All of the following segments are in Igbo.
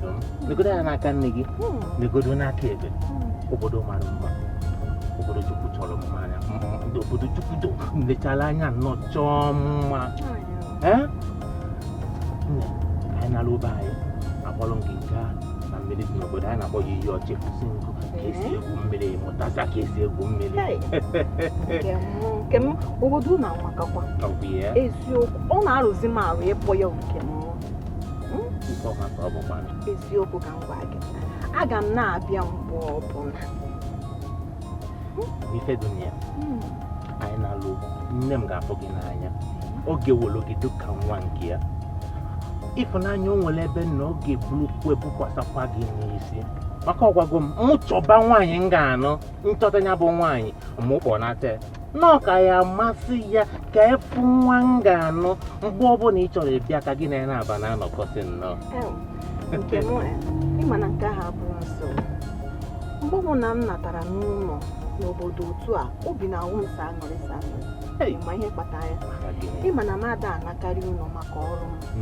Obodo m, negodo ya n'aka nne gị, negodo n'aka ekpe. Obodo mara mma, obodo Chukwu chọrọ mma anya, obodo Chukwu lechala anya nnọọ chọọ mma. Ee nne, anyị nara ube anyị, akpọrọ m gị gaa na mmiri dị n'obodo anyị na-akpọ ya iyi ọchị, kwụsị nkụ ka esi egwu mmiri, mụtaza ka esi egwu mmiri. Nke m, obodo na amakakwa. Ọ bụ ya. Eziokwu, ọ na-arụzi m arụ ịkpọ ya nke m. Ife ọma ka ọ bụkwa. Eziokwu ka m gwa gị, aga m na-abịa mgbe ọbụla. Ife dị na ya, anyị na-alụ, nne m ga-afụ gị n'anya, oge were gị dịka nwa nke ya. Ịfụnanya o nwere ebe na ọ ga-ebulukwu ebukwasakwa gị n'isi, maka ọgwago m mụ chọba nwaanyị m ga-anụ, nchọta ya bụ nwaanyị mụ kpọnata nọọ ka ya amasị ya ka efu nwa m ga-anụ. Mgbe ọbụla ị chọrọ ịbịa ka gị na ya na-aba na-anọkọsị nnọọ. Nke m, ịma na nke ahụ abụrụ nsogbu. Mgbe ọbụla m natara n'ụlọ n'obodo otu a, obi na-awụ m sọ aṅụrị sọ aṅụrị. Ịma ihe kpatara ya? Ịma na m ada anakarị ụlọ maka ọrụ m.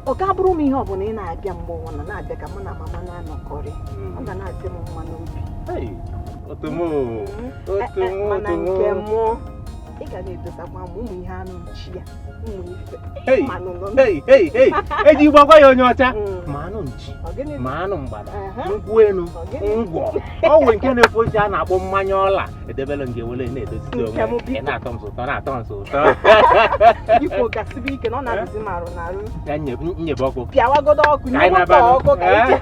Ọ ga-abụrụ m ihe ọbụla ị na-abịa mgbe ọbụla na-abịa ka mụ na mama na-anọkọrị, ọ ga na-adị m mma n'obi. Mana nke mụ, ị ga na-edosakwa m ụmụ ihe anụ nchi ya, ụmụ ife. Eji gbakwa ya onye ọcha, ma anụ nchi, ma anụ mgbada, nkwụ elu, ngwọ, ọ nwere nke na-efu oche a na-akpọ mmanya ọla edebela nke wele na-edozite onwe ị na-atọ m ụtọ, na-atọ m ụtọ. Ikwu gasịbụ ike na ọ na-arụzi m arụ n'arụ. Ya nyebe ọkụ, pịawagodo ọkụ, nyebe ọkụ ka ije.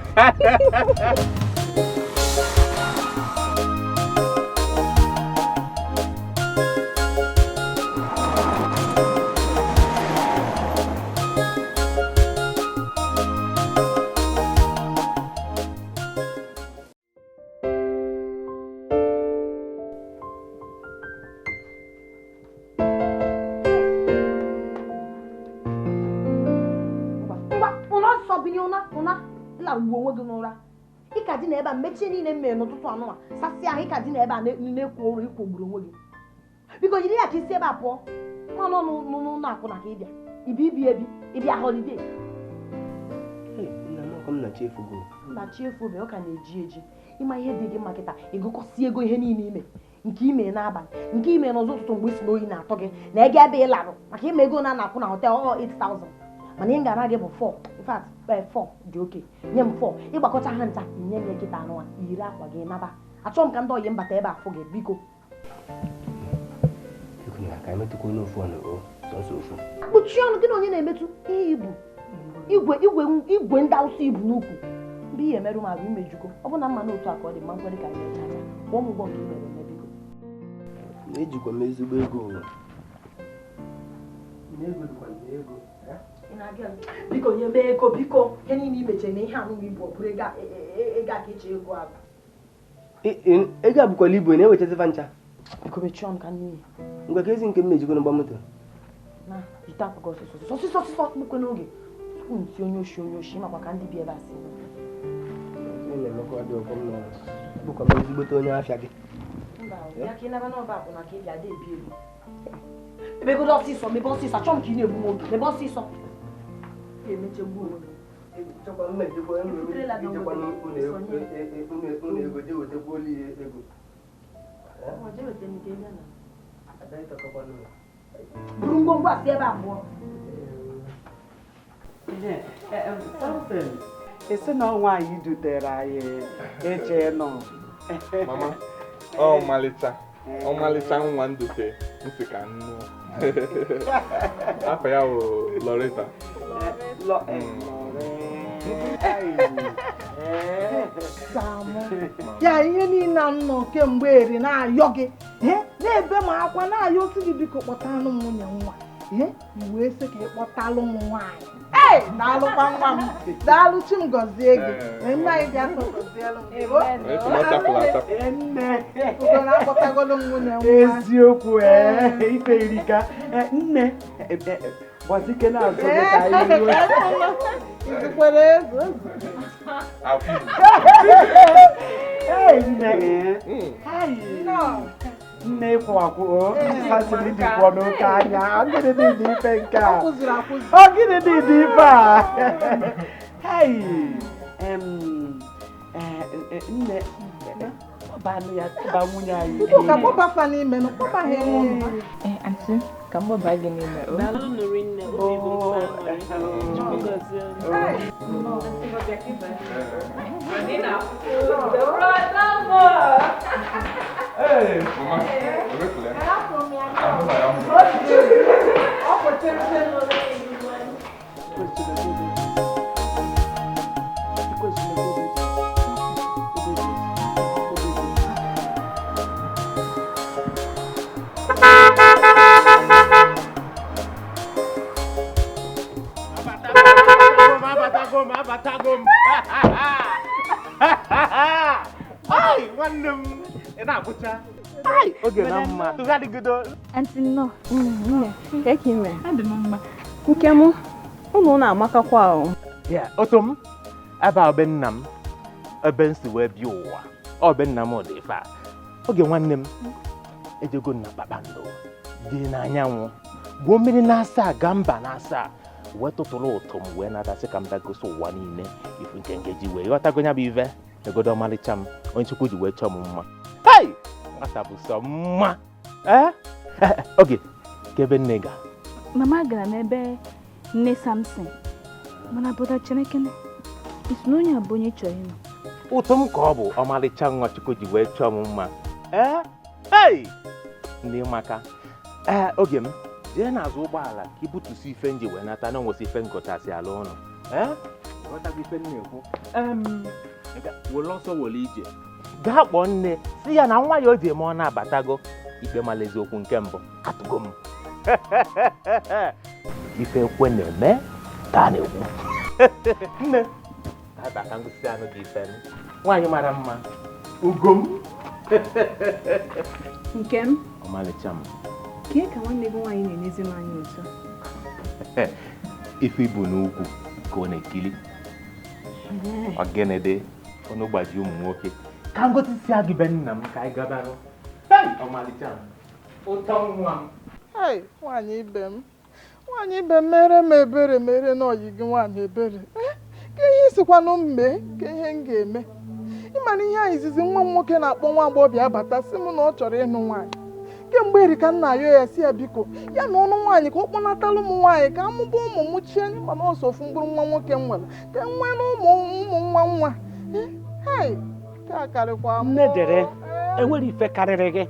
Ị ka dị n'ebe a mechie niile mmere n'ụtụtụ anụnwa, sasị ahụ, ị ka dị n'ebe a na-ekwo ụra, ikwogburu onwe gị. Biko yiri ya ka isi ebe a pụọ. Nọ n'ụlọ akwụna ka ịbịa ibi ibi ebi ịbịa holiday. Nna chi efu obe, ọ ka na-eji eji. Ịma ihe dị gị mma kịta, ịgụkọsị ego ihe niile ime, nke ime n'abalị, nke ime n'ụzọ ụtụtụ mgbe isi n'oyi na-atọ gị, na ego ebe ị larụ maka ime ego na na-akwụ na hotel ọ 8000, mana ihe ngara gị bụ 4. In fact 4 dị oke, nye m 4, ịgbakọta ha ncha nye m nkịta anụ a, yiri akwa gị naba. Achọrọ m ka ndị ọyị mbata ebe a fụ gị, biko. Kpuchie ọnụ gị na onye na-emetụ ihe ibu igwe igwe igwe ndị awụsa ibu n'ukwu. Mgbe ihe emerụ m arụ imejugo, ọ bụ na mma n'otu a ka ọ dị mma nkwere ka anyị mecha aja. Kwụọ m ụgwọ nke imere eme, biko. Ejikwa m ezigbo ego. Biko nye m ego, biko. Ihe niile imechere na ihe anụnwa ibu ọ bụrụ ego a ka eji ego abụ. Ego abụkwala ibu na-ewechazịfa ncha. Biko mechie ọnụ ka n'iyi. Ngwa ka ezi nke m mejikwa n'ụgbọ moto. Na ite akwa gị ọsịsọ ọsịsọ ọsịsọ kpukwe n'oge. Tupu nti onye oshi onye oshi makwa ka ndị bi ebe a si. Bụkwa m ezigbote onye afịa gị. Mba, bịa ka ị naba n'ọba akwụna ka ị bịa ada ebi ebi. Ebegodo ọsịsọ, mebe ọsịsọ, achọrọ m ka ị na-egbu m oge, mebe ọsịsọ. Emechegbu onwe gị. Buru ngwongwo a si ebe a pụọ. Esi na nwaanyị dutere anyị eche nọ. Mama, ọmalịcha ọmalịcha nwa ndute nsị ka nnu. Afọ ya bụ Loretta. Ya ihe niile m nọ kemgbe eri na-ayọ gị, na-ebe m akwa na-ayọ osi gị biko kpọtalụ m nwunye nwa, i wee sị ka ị kpọtalụ m nwaanyị. Ee, daalụkwa nwa m, daalụ chi m gọzie gị. Nne anyị bịa sọ gọzielụ m. Ugo na-akpọtagolo m nwunye nwa. Eziokwu, ife erika. Nne, gbazike na-azụ gị ka anyị ruo. Izikwere ezu. Ee, nne. Nne ịkwụ akwụ o asịrị dịkwọ n'oke anya. Gịnị dị dị ife nke a? Ọ kụziri akụzi. Ọ gịnị dị dị ife a? Hei! Nne, kpọba anụ ya, kpọba nwunye anyị. Biko ka kpọba fa n'ime nụ, kpọba ha ime ụlọ. Aunty, ka m gbaba gị n'ime. Daalụ nụrụ nne, obi bụ m sọ aṅụrị. Chukwu gọzie unu. Hey, mama, ewepụla ya. Ahụ na ya mma. Ọ kwetara. Abatago m, abatago m. Ai, nwanne m, ị na-abụcha. Ai, oge na mma. Tụgharịgodo. Aunty nnọọ. Nne, ka ị mere? Adị m mma. Nke m, ụnụ na-amakakwa o. Ya, otu m, ebe a be nna m, ebe m si wee bịa ụwa. Ọ be nna m dị ife a. Oge nwanne m, ejego m na kpakpando dị n'anyanwụ, gwuo mmiri na-asa gaa mba na-asa, wee tụtụrụ ụtụ m wee natasị ka m bịa gosi ụwa niile ifu nke nkeji wee ghọtago ya bụ ive egodo ọmalịcha m onye Chukwu ji wee chọọ m mma. Hei! Nwata bụ sọ mma. Ee? Oge, ka ebe nne ga. Mama gara n'ebe nne Samson. Mana bụda Chinekene, isi na onye a bụ onye chọrọ ịnụ. Ụtụ m ka ọ bụ ọmalịcha nwa Chukwu ji wee chọọ m mma. Ee? Hei! Ndị maka. Ee, oge m, jee n'azụ ụgbọala ka ibutusi ife nji wee nata na onwesi ife ngotasị ala ụlọ. Ee? Ghọtago ife m na-ekwu. Were ọsọ were ije. Gaa kpọọ nne si ya na nwa ya o ji eme ọ na-abatago. Ikpe mala eziokwu nke mbụ, atụgo m. Ife ekwe na-eme ka a na-ekwu. Nne, aba ka ngụsị anụ gị ife m. Nwaanyị mara mma, ugo m. Nke m, Ọmalịcha m. kee ka nwanne gị nwaanyị na-enezi m anya otu a? Ife ibu n'ukwu ka ọ na-ekili. Ọgịnịdị, ọnụ gbaji ụmụ nwoke. Ka ngosisi gị be nna m ka anyị gabarụ. Hei, ọmalịcha m. Ụtọ nwa m. Hei, nwaanyị ibe m. Nwaanyị ibe m mere m ebere, mere na ọyị gị nwaanyị ebere. Ka ihe isikwanụ m mee, ka ihe m ga-eme. Ịma na ihe a izizi nwa m nwoke na-akpọ nwa agbọghọbịa abata sị m na ọ chọrọ ịnụ nwaanyị. Kemgbe eri ka m na-ayọ ya si ya biko, ya na ọnụ nwaanyị ka ọ kpọnatalụ ụmụ nwaanyị ka amụba ụmụ m chie mana ọsọ ofu mkpụrụ nwa nwoke m nwere ka m nwee na ụmụ ụmụ nwa nwa. Hei, ka a karịkwa m. Nne dere, enwere ife karịrị gị.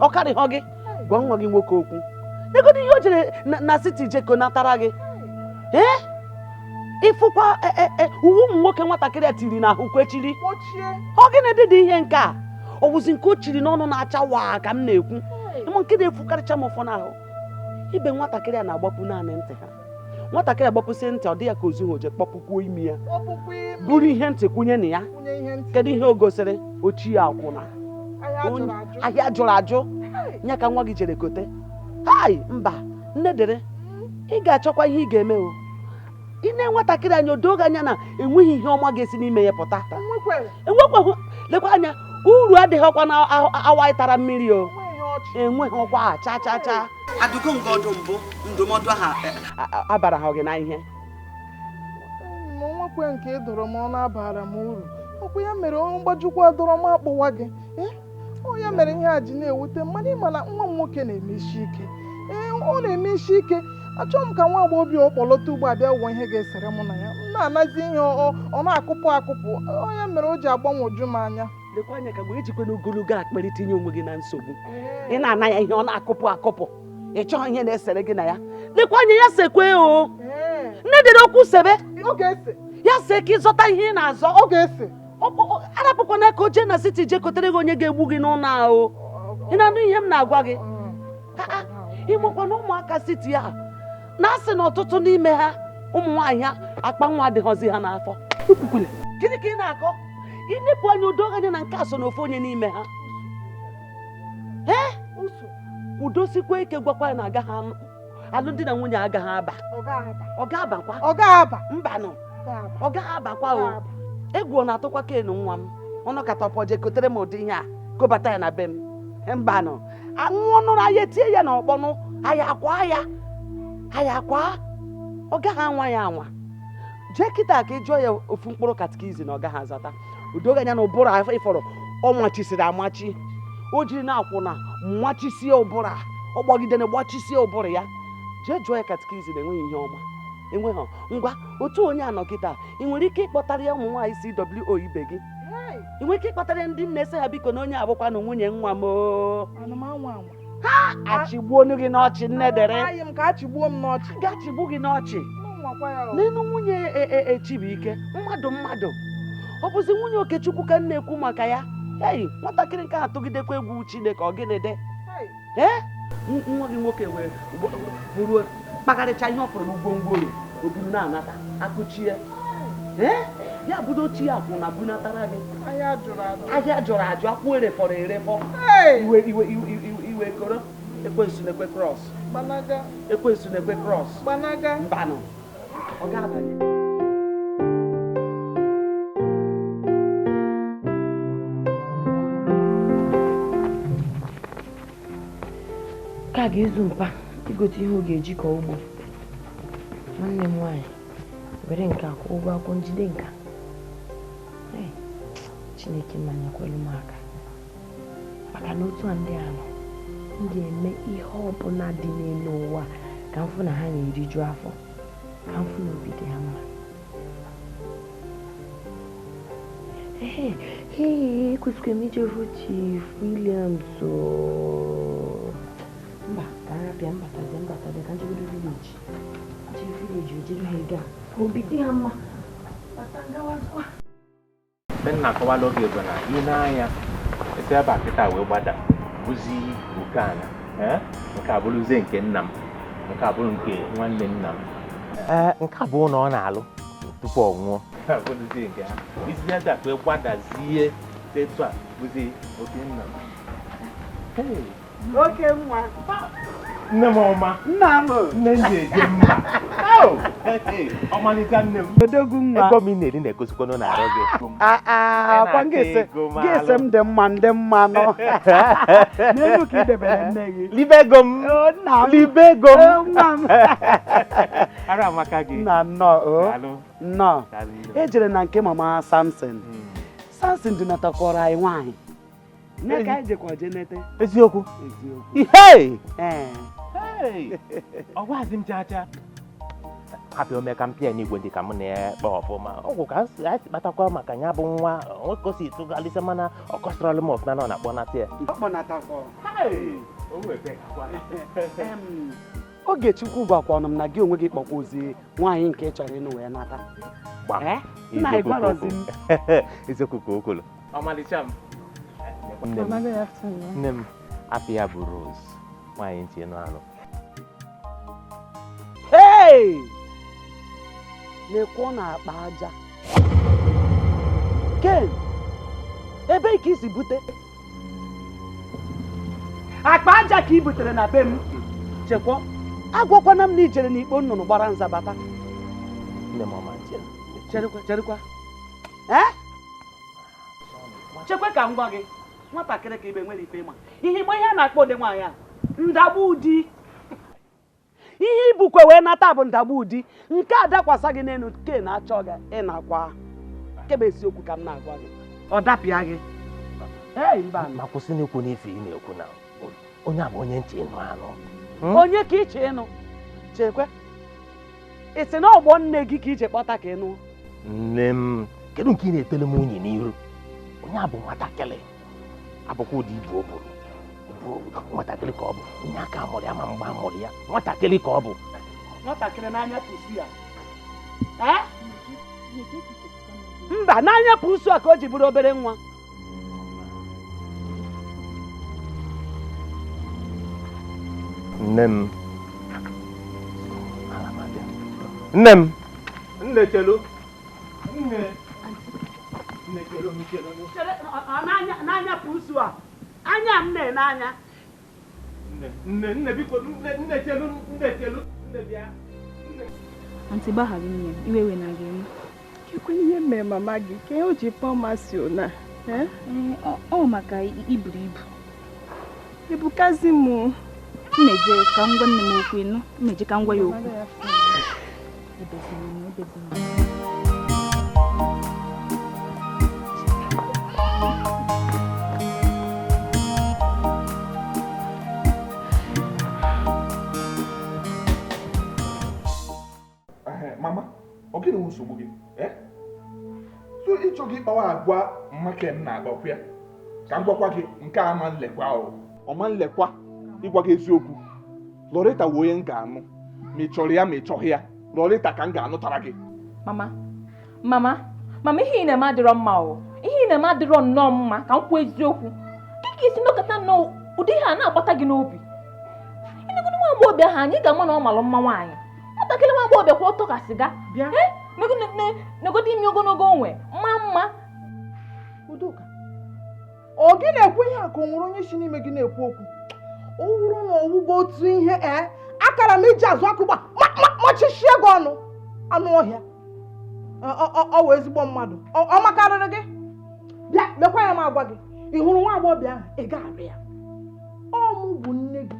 Ọ karịghọ gị, gwa nwa gị nwoke okwu. Negodu ihe o jere na siti jeko natara gị. Ee? Ịfụkwa uwe ụmụ nwoke nwatakịrị a tiri n'ahụ kwechiri. Kpochie. Ọ gịnị dị dị ihe nke a? Ọ wụzi nke o chiri n'ọnụ na-acha waa ka m na-ekwu. Ịma nke na-efukarịcha m ụfọ n'ahụ. Ibe nwatakịrị a na-agbapụ naanị ntị ha. Nwatakịrị agbapụsị ntị ọ dị ya ka ozu ha oje kpọpụkwuo imi ya. Ọkpụkpụ imi. Buru ihe ntị kwunye na ya. Kwunye ihe ntị. Kedu ihe o gosiri? Ochie akwụna. Ahịa jụrụ ajụ. Ahịa jụrụ ajụ. Nya ka nwa gị jere kote. Hai, mba, nne dere, ị ga-achọkwa ihe ị ga-eme o. Ị na nwatakịrị anya o doo gị anya na enweghị ihe ọma ga-esi n'ime ya pụta. Enwekwaghị, lekwa anya, uru adịghịkwa na awa ịtara mmiri o. Enweghị ọkwa cha cha cha. Adụgo nga ọdụ mbụ, ndụmọdụ ahụ abara ha gị na ihe. Ma nwekwe nke ị dọrọ m ọnụ abara m uru. Ọkwa ya mere onye mgbajukwa dọrọ m akpụwa gị. Ọ ya mere ihe a ji na-ewute mmadụ ịma na nwa m nwoke na-emeshi ike. Ee, ọ na-emeshi ike. Achọghị m ka nwa agbọghọbịa ọ kpọlọta ugbo abịa wụọ ihe ga-esere mụ na ya. M na-anazi ihe ọ na-akụpụ akụpụ. Ọ ya mere o ji agbanwoju m anya. Lekwa anya ka mgbe ejikwana ogologo akpịrị tinye onwe gị na nsogbu. Ị na-ana ya ihe ọ na-akụpụ akụpụ. Ị chọghị ihe na-esere gị na ya. Lekwa anya ya sekwe o. Nne dere okwu sebe. Ọ ga-ese. Ya se ka ịzọta ihe ị na-azọ. Ọ ga-ese. Arapụkwana ka o jee na siti jee kotere gị onye ga-egbu gị n'ụlọ ahụ. Ị na-anụ ihe m na-agwa gị? Ịmakwa na ụmụaka siti a na-asị na ọtụtụ n'ime ha ụmụ nwaanyị ha akpa nwa adịghọzi ha n'afọ. Gịnị ka ị na-akọ? Ịnepụ anya udo anya na nke a so n'ofu onye n'ime ha. Ee? Udosikwa ike gwakwa ya na agaghị alụmdi na nwunye agaghị aba. Ọ ga-abakwa. Ọ ga-aba. Mbanụ. Ọ gaghị abakwa o. Egwu ọ na-atụkwa Ken nwa m. Ọnụ katọpọ jee kotere m ụdị ihe a kobata ya na be m. Mbanụ. Anwụọ nụrụ anyị etie ya n'ọkpọnụ, anyị akwa ya. Anyị akwa. Ọ gaghị anwa ya anwa. Jee kịta ka ị jụọ ya ofu mkpụrụ katikizim na ọ gaghị azata. Udo anya na ụbụrụ ịfọrọ ọ machisiri amachi. O jiri na-akwụna machisie ụbụrụ a. Ọ gbagidere gbachisie ụbụrụ ya. Jee jụọ ya katikizim enweghị ihe ọma. Enweghị ngwa otu onye anọ kịta ị nwere ike ịkpọtara ya ụmụ nwaanyị CWO ibe gị. Ị nwere ike ịkpọtara ya ndị nne sị ha biko na onye abụkwa na nwunye nwa m oo. Ha achịgbuonu gị n'ọchị nne dere. Ga-achịgbuo m n'ọchị. Ga-achịgbu gị n'ọchị. N'elu nwunye Chibuike mmadụ mmadụ. Ọ bụzi nwunye Okechukwu ka m na-ekwu maka ya. Ei, nwatakịrị nke a tụgidekwa egwu Chineke ọ gịnị dị? Ee? Nwa gị nwoke wee buru kpagharịcha ihe ọ fụrụ n'ugwongworo o buru na-anata akụchie. Ee? Ya budo chi ya kwụ na bunatara gị. Ahịa jụrụ ajụ akwụ erefọrọ erefọ. Iwe iwe iwe koro ekwensu na-ekwe krọs. Ekwensu na-ekwe krọs. Mbanụ. Ọ ga-abanye. Ka ga-ezu mpa igote ihe ọ ga-eji kọọ ugbo. Nwanne m nwaanyị were nke akwụ ụgwọ akwụkwọ njide nka. Chineke mmanya kwelu m aka maka na otu a ndị a nọ m ga-eme ihe ọbụla dị n'elu ụwa ka m fụ na ha na-eriju afọ, ka m fụ na obi dị ha mma. Ee, ekwesịrị m ije hụ Chief Williams. Mba, ka m rapịa mbatazie ka njegodo vileji. Chief vileji ojiri ha ego a ka obi dị ha mma. Bata ngawazikwa. Mgbe m na-akọwala oge bụ na ị na-anya esi ebe a kịta wee gbada bụzi oke ala, nke a bụrụzie nke nna m, nke a bụrụ nke nwanne nna m, nke a bụ ụlọ ọ na-alụ tupu ọ nwụọ, bụrụzie nke ha. Isi ebe a wee gbadazie etu a bụzi oke nna m. Oke nwa. Nne m ọma. Nna m. Nne m ji eje mba. Ọmalịcha nne m. Odogwu nwa. Ego m ị na-eri na-egosikwanụ na-arụ gị. Akwa ngese m dị mma ndị mma nọ. N'elu ka ị debere nne gị. Libe ego m. Libe ego m. Nna m. Ara amaka gị. Nna nnọọ. Nnọọ. Ejere na nke mama Samson. Samson dunatakwara anyị nwaanyị. Nne ka anyị jekwa jee nete. Eziokwu. Eziokwu. Ihe! Ọ gwazi m chacha. Hapụ ome ka m pịa n'igwe dị ka m na-ekpe ọfụma. Ọgwụ ka anyị si kpatakwa maka ya bụ nwa nwoke o si tụgharịsị mana ọ kọsịrọlụ m ọfụma na ọ na-akpọnata ya. Ọ kpọnatakwa. Ogechukwu gwakwanụ m na gị onwe gị kpọkwa ozi nwaanyị nke ị chọrọ ịnụ wee nata. Nna ị gwarọzi m. Eziokwu ka o kwuru. Ọmalịcha m. Nne m afọ ya bụ Rose, nwaanyị ntị ịnụ anụ. Hey! Lekwa na-akpa aja. Ken, ebee ka i si bute? Akpa aja ka i butere na be m. Chekwa, agwakwana m na ijere n'ikpo nnụnụ gbara nzabata. Nne m ọma cherekwa, cherekwa. Eh? Chekwa ka m gwa gị, nwatakịrị ka ibe nwere ife ịma. Ihe ịgba ihe a na-akpọ ụdị nwaanyị a, ndagbu ụdị. Ihe ibukwe wee nata bụ ndagbu ụdị. Nke a dakwasa gị n'elu ke na-achọ gị ịnakwa. Nke bụ eziokwu ka m na-agwa gị. Ọ dapịa gị. Ei, mba. Ma kwụsị n'ikwu n'ife ị na-ekwu na onye a bụ onye ntị ịnụ anụ. Onye ka iche ịnụ? Chekwe. Ị sị na ọgbọ nne gị ka ije kpọta ka ịnụ? Nne m, kedu nke ị na-etele m unyi n'iru? Onye a bụ nwatakịrị. Abụkwa ụdị ibu o buru. Nwatakịrị ka ọ bụ. Onye aka amụrụ ya ma mgbe amụrụ ya. Nwatakịrị ka ọ bụ. Nwatakịrị n'anya pụsụ ya. Mba, n'anya pụsụ a ka o ji bụrụ obere nwa. Nne m. Nne m. Nne chelu. Nne. Nne chelu, chelu. N'anya pụsụ a. Anya m na-ene anya. Nne, nne biko, nne, nne chelu, nne chelu, nne bịa. Aunty gbaghara nne m, iwe we na gị m. Kekwe ihe mere mama gị, ka o ji kpọọ masị ona. Ọ maka iburu ibu. Ebukazi m. Mmeje ka m gwa nne m okwu ịnụ. Mmeje ka m gwa ya okwu. Ebezina, ebezina. Mama, ọ gịnị wụ nsogbu gị? So ịchọ gị ịkpawa agwa mmaka m na-agbakwa ya ka m gwakwa gị nke a ma nlekwa ọma nlekwa ịgwa gị eziokwu. Loretta wụ onye m ga-anụ ma ị chọrọ ya ma ị chọghị ya. Loretta ka m ga-anụtara gị. Mama, mama, mama, ihe ị na-eme adịrọ mma o. Ihe ị na-eme adịrọ nnọọ mma ka m kwuo eziokwu. Kika isi nọkọta nnọọ ụdị ihe a na-agbata gị n'obi. Ịnegoro nwa agbọghọbịa ahụ anyị ga-ama na ọ malụ mma nwaanyị. Nwatakịrị nwa agbọghọbịa kwụ ọtọ ka sịga. Negodo imi ogologo onwe mma mma. Udoka, ọ gị na-ekwu ihe a ka o nwere onye si n'ime gị na-ekwu okwu? O wuru na ọwụgo otu ihe akara m iji azụ akụgba machichie gị ọnụ anụ ọhịa. Ọ wụ ezigbo mmadụ, ọ makarịrị gị. Bịa lekwa ya m agwa gị, ị hụrụ nwa agbọghọbịa ahụ ị ga-alụ ya. Ọ mụ bụ nne gị,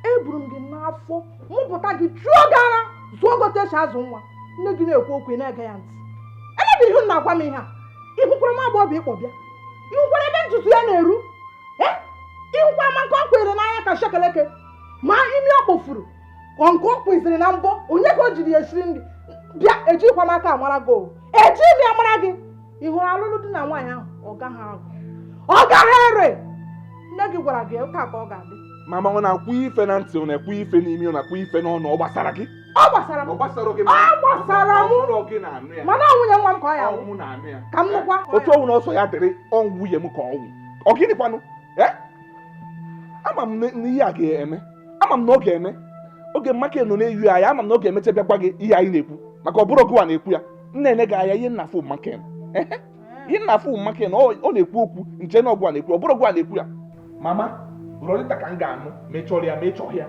eburu m gị n'afọ mụpụta gị chụọ gị ara zụọ gote esi azụ nwa. Nne gị na-ekwu okwu ị na-ege ya ntị. Ebe ihu na-agwa m ihe a, ị hụkwara nwa agbọghọbịa ịkpọ bịa, ị hụkwara ebe ntutu ya na-eru, ị hụkwara ma nke ọ kwere n'anya ka shekeleke, ma imi ọ kpofuru ọ nke ọ kpụziri na mbọ onye ka o jiri ya esiri nri. Bịa ejikwa m aka amara gị o, ejighị m ya mara gị. Ị hụrụ alụlụ di na nwaanyị ahụ, ọ gaghị agụ, ọ gaghị ere. Nne gị gwara gị ụka ka ọ ga-adị. Mama, ọ na-akwụ ife na ntị, ọ na-ekwu ife n'imi, ọ na-akwụ ife n'ọnụ, ọ gbasara gị? Ọ gbasara m. Ọ gbasara m. Mana ọ nwunye nwa m ka ọ ya wụ. Ka m nụkwa. Otu ọnwụ na ọsọ ya dịrị ọ nwunye m ka ọ nwụ. Ọ gịnịkwanụ? Ama m na ihe a ga-eme. Ama m na ọ ga-eme. Oge Mmaka nọ na-eyi anya, ama m na ọ ga-emecha bịa gwa gị ihe anyị na-ekwu. Maka ọ bụrụ gịwa na-ekwu ya. M na-ene gị anya ihe nna afụ Mmaka. Ihe nna afụ Mmaka ọ na-ekwu okwu nche na ọgwụ a na-ekwu, ọ bụrụ gịwa na-ekwu ya. Mama, Loretta ka m ga-anụ ma ị chọrọ ya ma ị chọghị ya.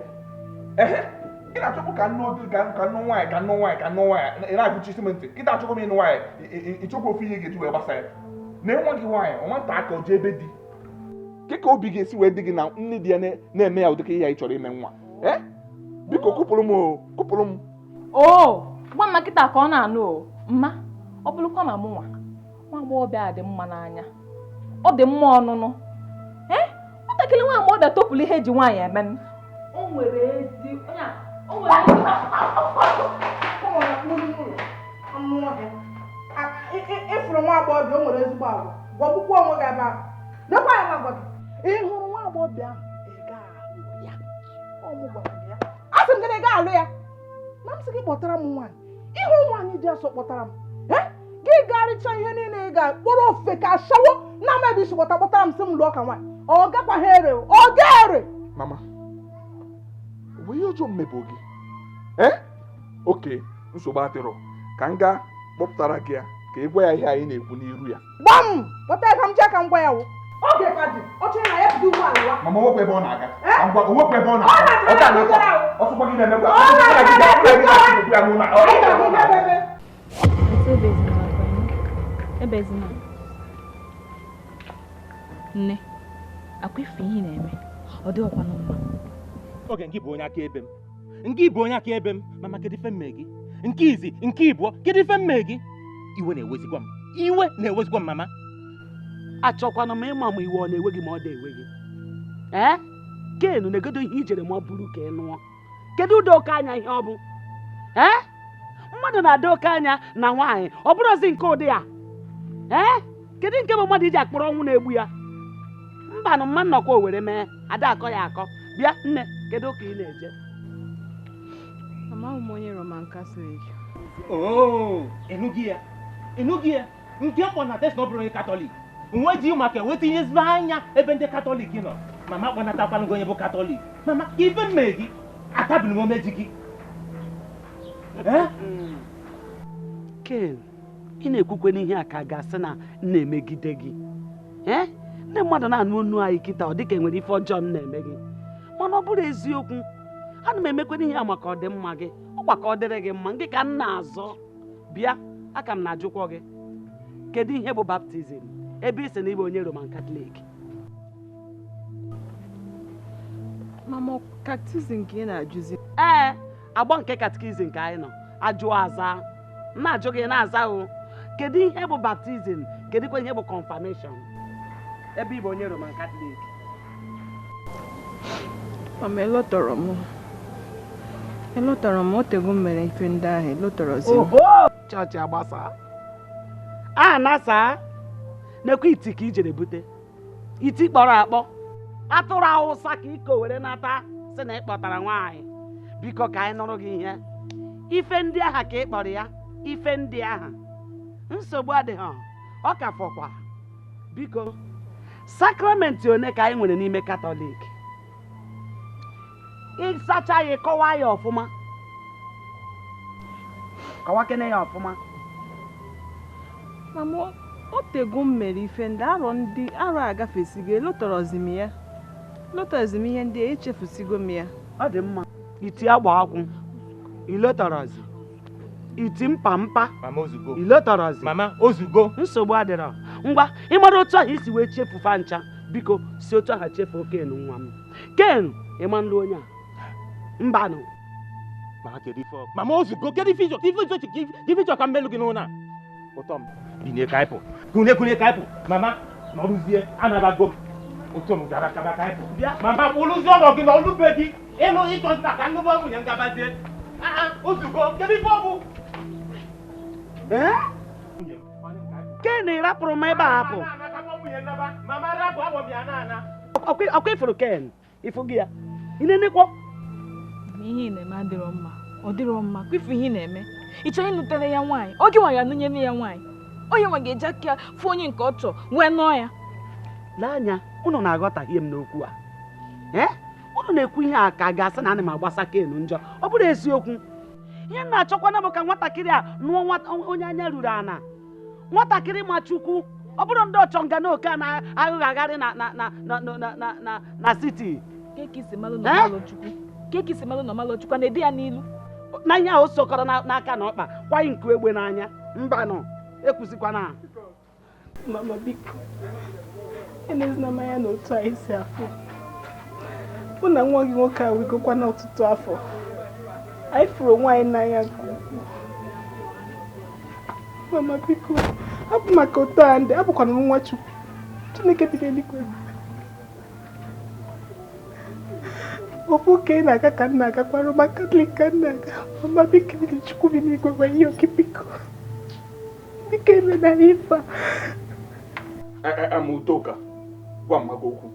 Ị na-achọkwu ka nnụ ka nnụ nwaanyị ka nnụ nwaanyị ka nnụ nwaanyị ị na-agụchi simenti kịta achọkwa m ịnụ nwaanyị ịchọkwa ofu ihe ga-eji wee gbasa ya na nwa gị nwaanyị nwata aka o jee ebe di ke ka obi ga-esi wee dị gị na nne di ya na-eme ya ụdịka ihe anyị chọrọ ime nwa. Biko kụpụrụ m kụpụrụ m. O gwa mma kịta ka ọ na-anụ o mma ọ bụrụkwa ma mụ nwa nwa agbọghọbịa a dị mma n'anya, ọ dị mma ọnụnụ. Nwatakịrị nwa agbọghọbịa topụrụ ihe eji nwaanyị eme. O nwere ezi onye o nwere ịfụrụ nwa agbọghọbịa o nwere ezigbo agwa, gwọgbukwa onwe gị ebe ahụ. Lekwa ya agwa gị, ị hụrụ nwa agbọghọbịa ahụ ị ga-alụ ya. Ọ mụ gwara gị ya, a sị m gị na ị ga-alụ ya. Na m sị gị kpọtara m nwaanyị, ịhụ nwaanyị dị asọ kpọtara m. Gị garịcha ihe niile ị ga-akpọrọ ofe ka ashawo na ama ebe isi kpọtara m sị m lụọ ka nwaanyị. Ọ gakwaghị ere, ọ ga-ere. Mama, onwe ihe ọjọọ mmebụ gị? Oke nsogbu adịrọ ka m gaa kpọpụtara gị ya ka ị gwa ya ihe anyị na-ekwu n'iru ya. Gbam! Kpọta ya ka m jee ka m gwa ya wụ. Oge ka dị, ọ chọrọ na ya bido ugbu ala wa. Mama, onwekwa ebe ọ na-aga. Onwekwa ebe ọ na-aga. Ọ ga-anakwa. Ọsọkwa gị na-emekwa. Ebezina. Nne, akwa ife ihe na-eme, ọ dịghịkwa mma. Oge nke bụ onye akaebe m. Nke bụ onye akaebe m. Mama, kedu ife mme gị? Nke izi, nke ịbụọ, kedu ife mme gị? Iwe na-ewezikwa m. Iwe na-ewezikwa m, mama. Achọkwana m ịma ma iwe ọ na-ewe gị ma ọ dị-ewe gị. Kenu na-egodo ihe ijere ma ọ bụrụ ka ị nụọ. Kedu ụdị oke anya ihe ọ bụ? Mmadụ na-adị oke anya na nwaanyị, ọ bụrụzi nke ụdị ya. Kedu nke bụ mmadụ iji akpọrọ ọnwụ na-egbu ya? Mbanụ mma nnọkwa o were mee, ada akọ ya akọ. Bịa nne, kedu ka ị na-eje? Amaghị m onye Roman Catholic. Oo, ịnụghị ya. Ịnụghị ya. Nke mkpọ na test na ọ bụrụ onye Katọlik. Nwe ji maka enweta ihe ezigbo anya ebe ndị Katọlik nọ. Mama kpọnatakwanụ gị onye bụ Katọlik. Mama, ife mme gị, atabiri m omeji gị. Ken, ị na-ekwukwe n'ihe a ka ga-asị na m na-emegide gị. Ndị mmadụ na-anụ onu anyị kịta ọ dịka enwere ife ọjọọ m na-eme gị. Mana ọ bụrụ eziokwu, ana m emekwe n'ihe a maka ọdịmma gị, ọkwa ka ọ dịrị gị mma, nke ka m na-azọ. Bịa, aka m na-ajụkwa gị, kedu ihe bụ baptizim? Ebe ị sị na ịbụ onye Roman Catholic. Mama, catechism ka ị na-ajụzi. Ee, agba nke catechism ka anyị nọ. Ajụọ aza. M na-ajụ gị na-aza o. Kedu ihe bụ baptizim? Kedụkwa ihe bụ confirmation? Ebe ị bụ onye Roman Catholic. Mama, elọtọrọ m. Elọtọrọ m, otego m mere ife ndị ahụ, elọtọrọzi m. Oho! Chọọchị agbasa. A na-asa nekwa iti ka ijere bute. Iti kpọrọ akpọ. Atụrụ Awụsa ka iko were nata sị na ị kpọtara nwaanyị. Biko ka anyị nụrụ gị ihe. Ife ndị aha ka ị kpọrọ ya. Ife ndị aha. Nsogbu adịghị. Ọ ka fọkwa. Biko, sakramenti one ka anyị nwere n'ime Katọlik? Ịsacha ya, kọwaa ya ọfụma. Kọwakene ya ọfụma. Mama, otego m mere ife ndị arọ ndị arọ agafesigo, elọtọrọzi m ya. Elọtọrọzi m ihe ndị a, echefusigo m ya. Ọ dị mma. Iti agba akwụ, ilotọrọzi. Iti mpa mpa, Mama ozugbo. ilotọrọzi. Mama ozugbo. Nsogbu adịrọ. Ngwa, ị mara otu ahụ isi wee chefufa ncha, biko si otu ahụ chefuo Ken nwa m. Ken, ị ma nlụ onye a? Mbanụ. Mama kedu ife ọ? Mama ozugbo, kedu ife ịchọ? Ife ịchọ ife ịchọ ka m melụ gị n'ụlọ a? Ụtọ m. Binie ka anyị pụ. Kunye kunye ka anyị pụ. Mama, nọrụzie, anabago m. Ụtọ m gara kaba ka anyị pụ. Bịa. Mama, kwụrụzie ọnọ gị na ọlụbe gị. Ịnụ ịchọ nta ka nnụbọ nwunye m gabazie. Ah, ozugbo, kedu ife ọ bụ? Ee? Ken, ị rapụrụ m ebe a hapụ. Mama rapụ agbọ m ya na-ana. Ọkwa ifuru Ken, ifu gị ya. Ị na-enekwa? Ihe ị na-eme adịrọ mma. Ọ dịrọ mma. Kwa ifu ihe ị na-eme. Ị chọrọ ịnụtere ya nwaanyị. Ọ gị nwa ga-anụnyere ya nwaanyị. Onye nwa ga-eji aka ya fụ onye nke ọ chọọ wee nụọ ya. Lee anya, unu na-aghọtahie m n'okwu a. Ee? Unu na-ekwu ihe a ka a ga-asị na ana m agbasa Ken njọ. Ọ bụrụ eziokwu. Ihe m na-achọkwana bụ ka nwatakịrị a nụọ onye anya ruru ana. Nwatakịrị ma Chukwu. Ọ bụrụ ndị ọchọnga na oke a na-aghụghagharị na na na na na na na na siti. Ka isi malụ na ọmalụ Chukwu. Ka isi malụ na ọmalụ Chukwu a na-ede ya n'ilu. Na ihe ahụ sokọrọ n'aka na ọkpa kwaghị nku egbe n'anya. Mbanụ, ekwuzikwana. Mama, biko, elezina m anya n'otu anyị si afụ. Mụ na nwa gị nwoke a wegokwa n'ọtụtụ afọ. Anyị fụrụ onwe anyị n'anya nke ukwuu. Mama, biko, hapụ maka ụtọ a ndị abụkwana m nwa Chukwu. Chineke bi n'eluigwe. Ofu ka ị na-aga ka m na-agakwa, Roman Catholic ka m na-aga. Mama, biko, Chukwu bi n'igwe gwa ihe oke biko. Biko emela ife a. Ama Udoka, gwa mma gị okwu.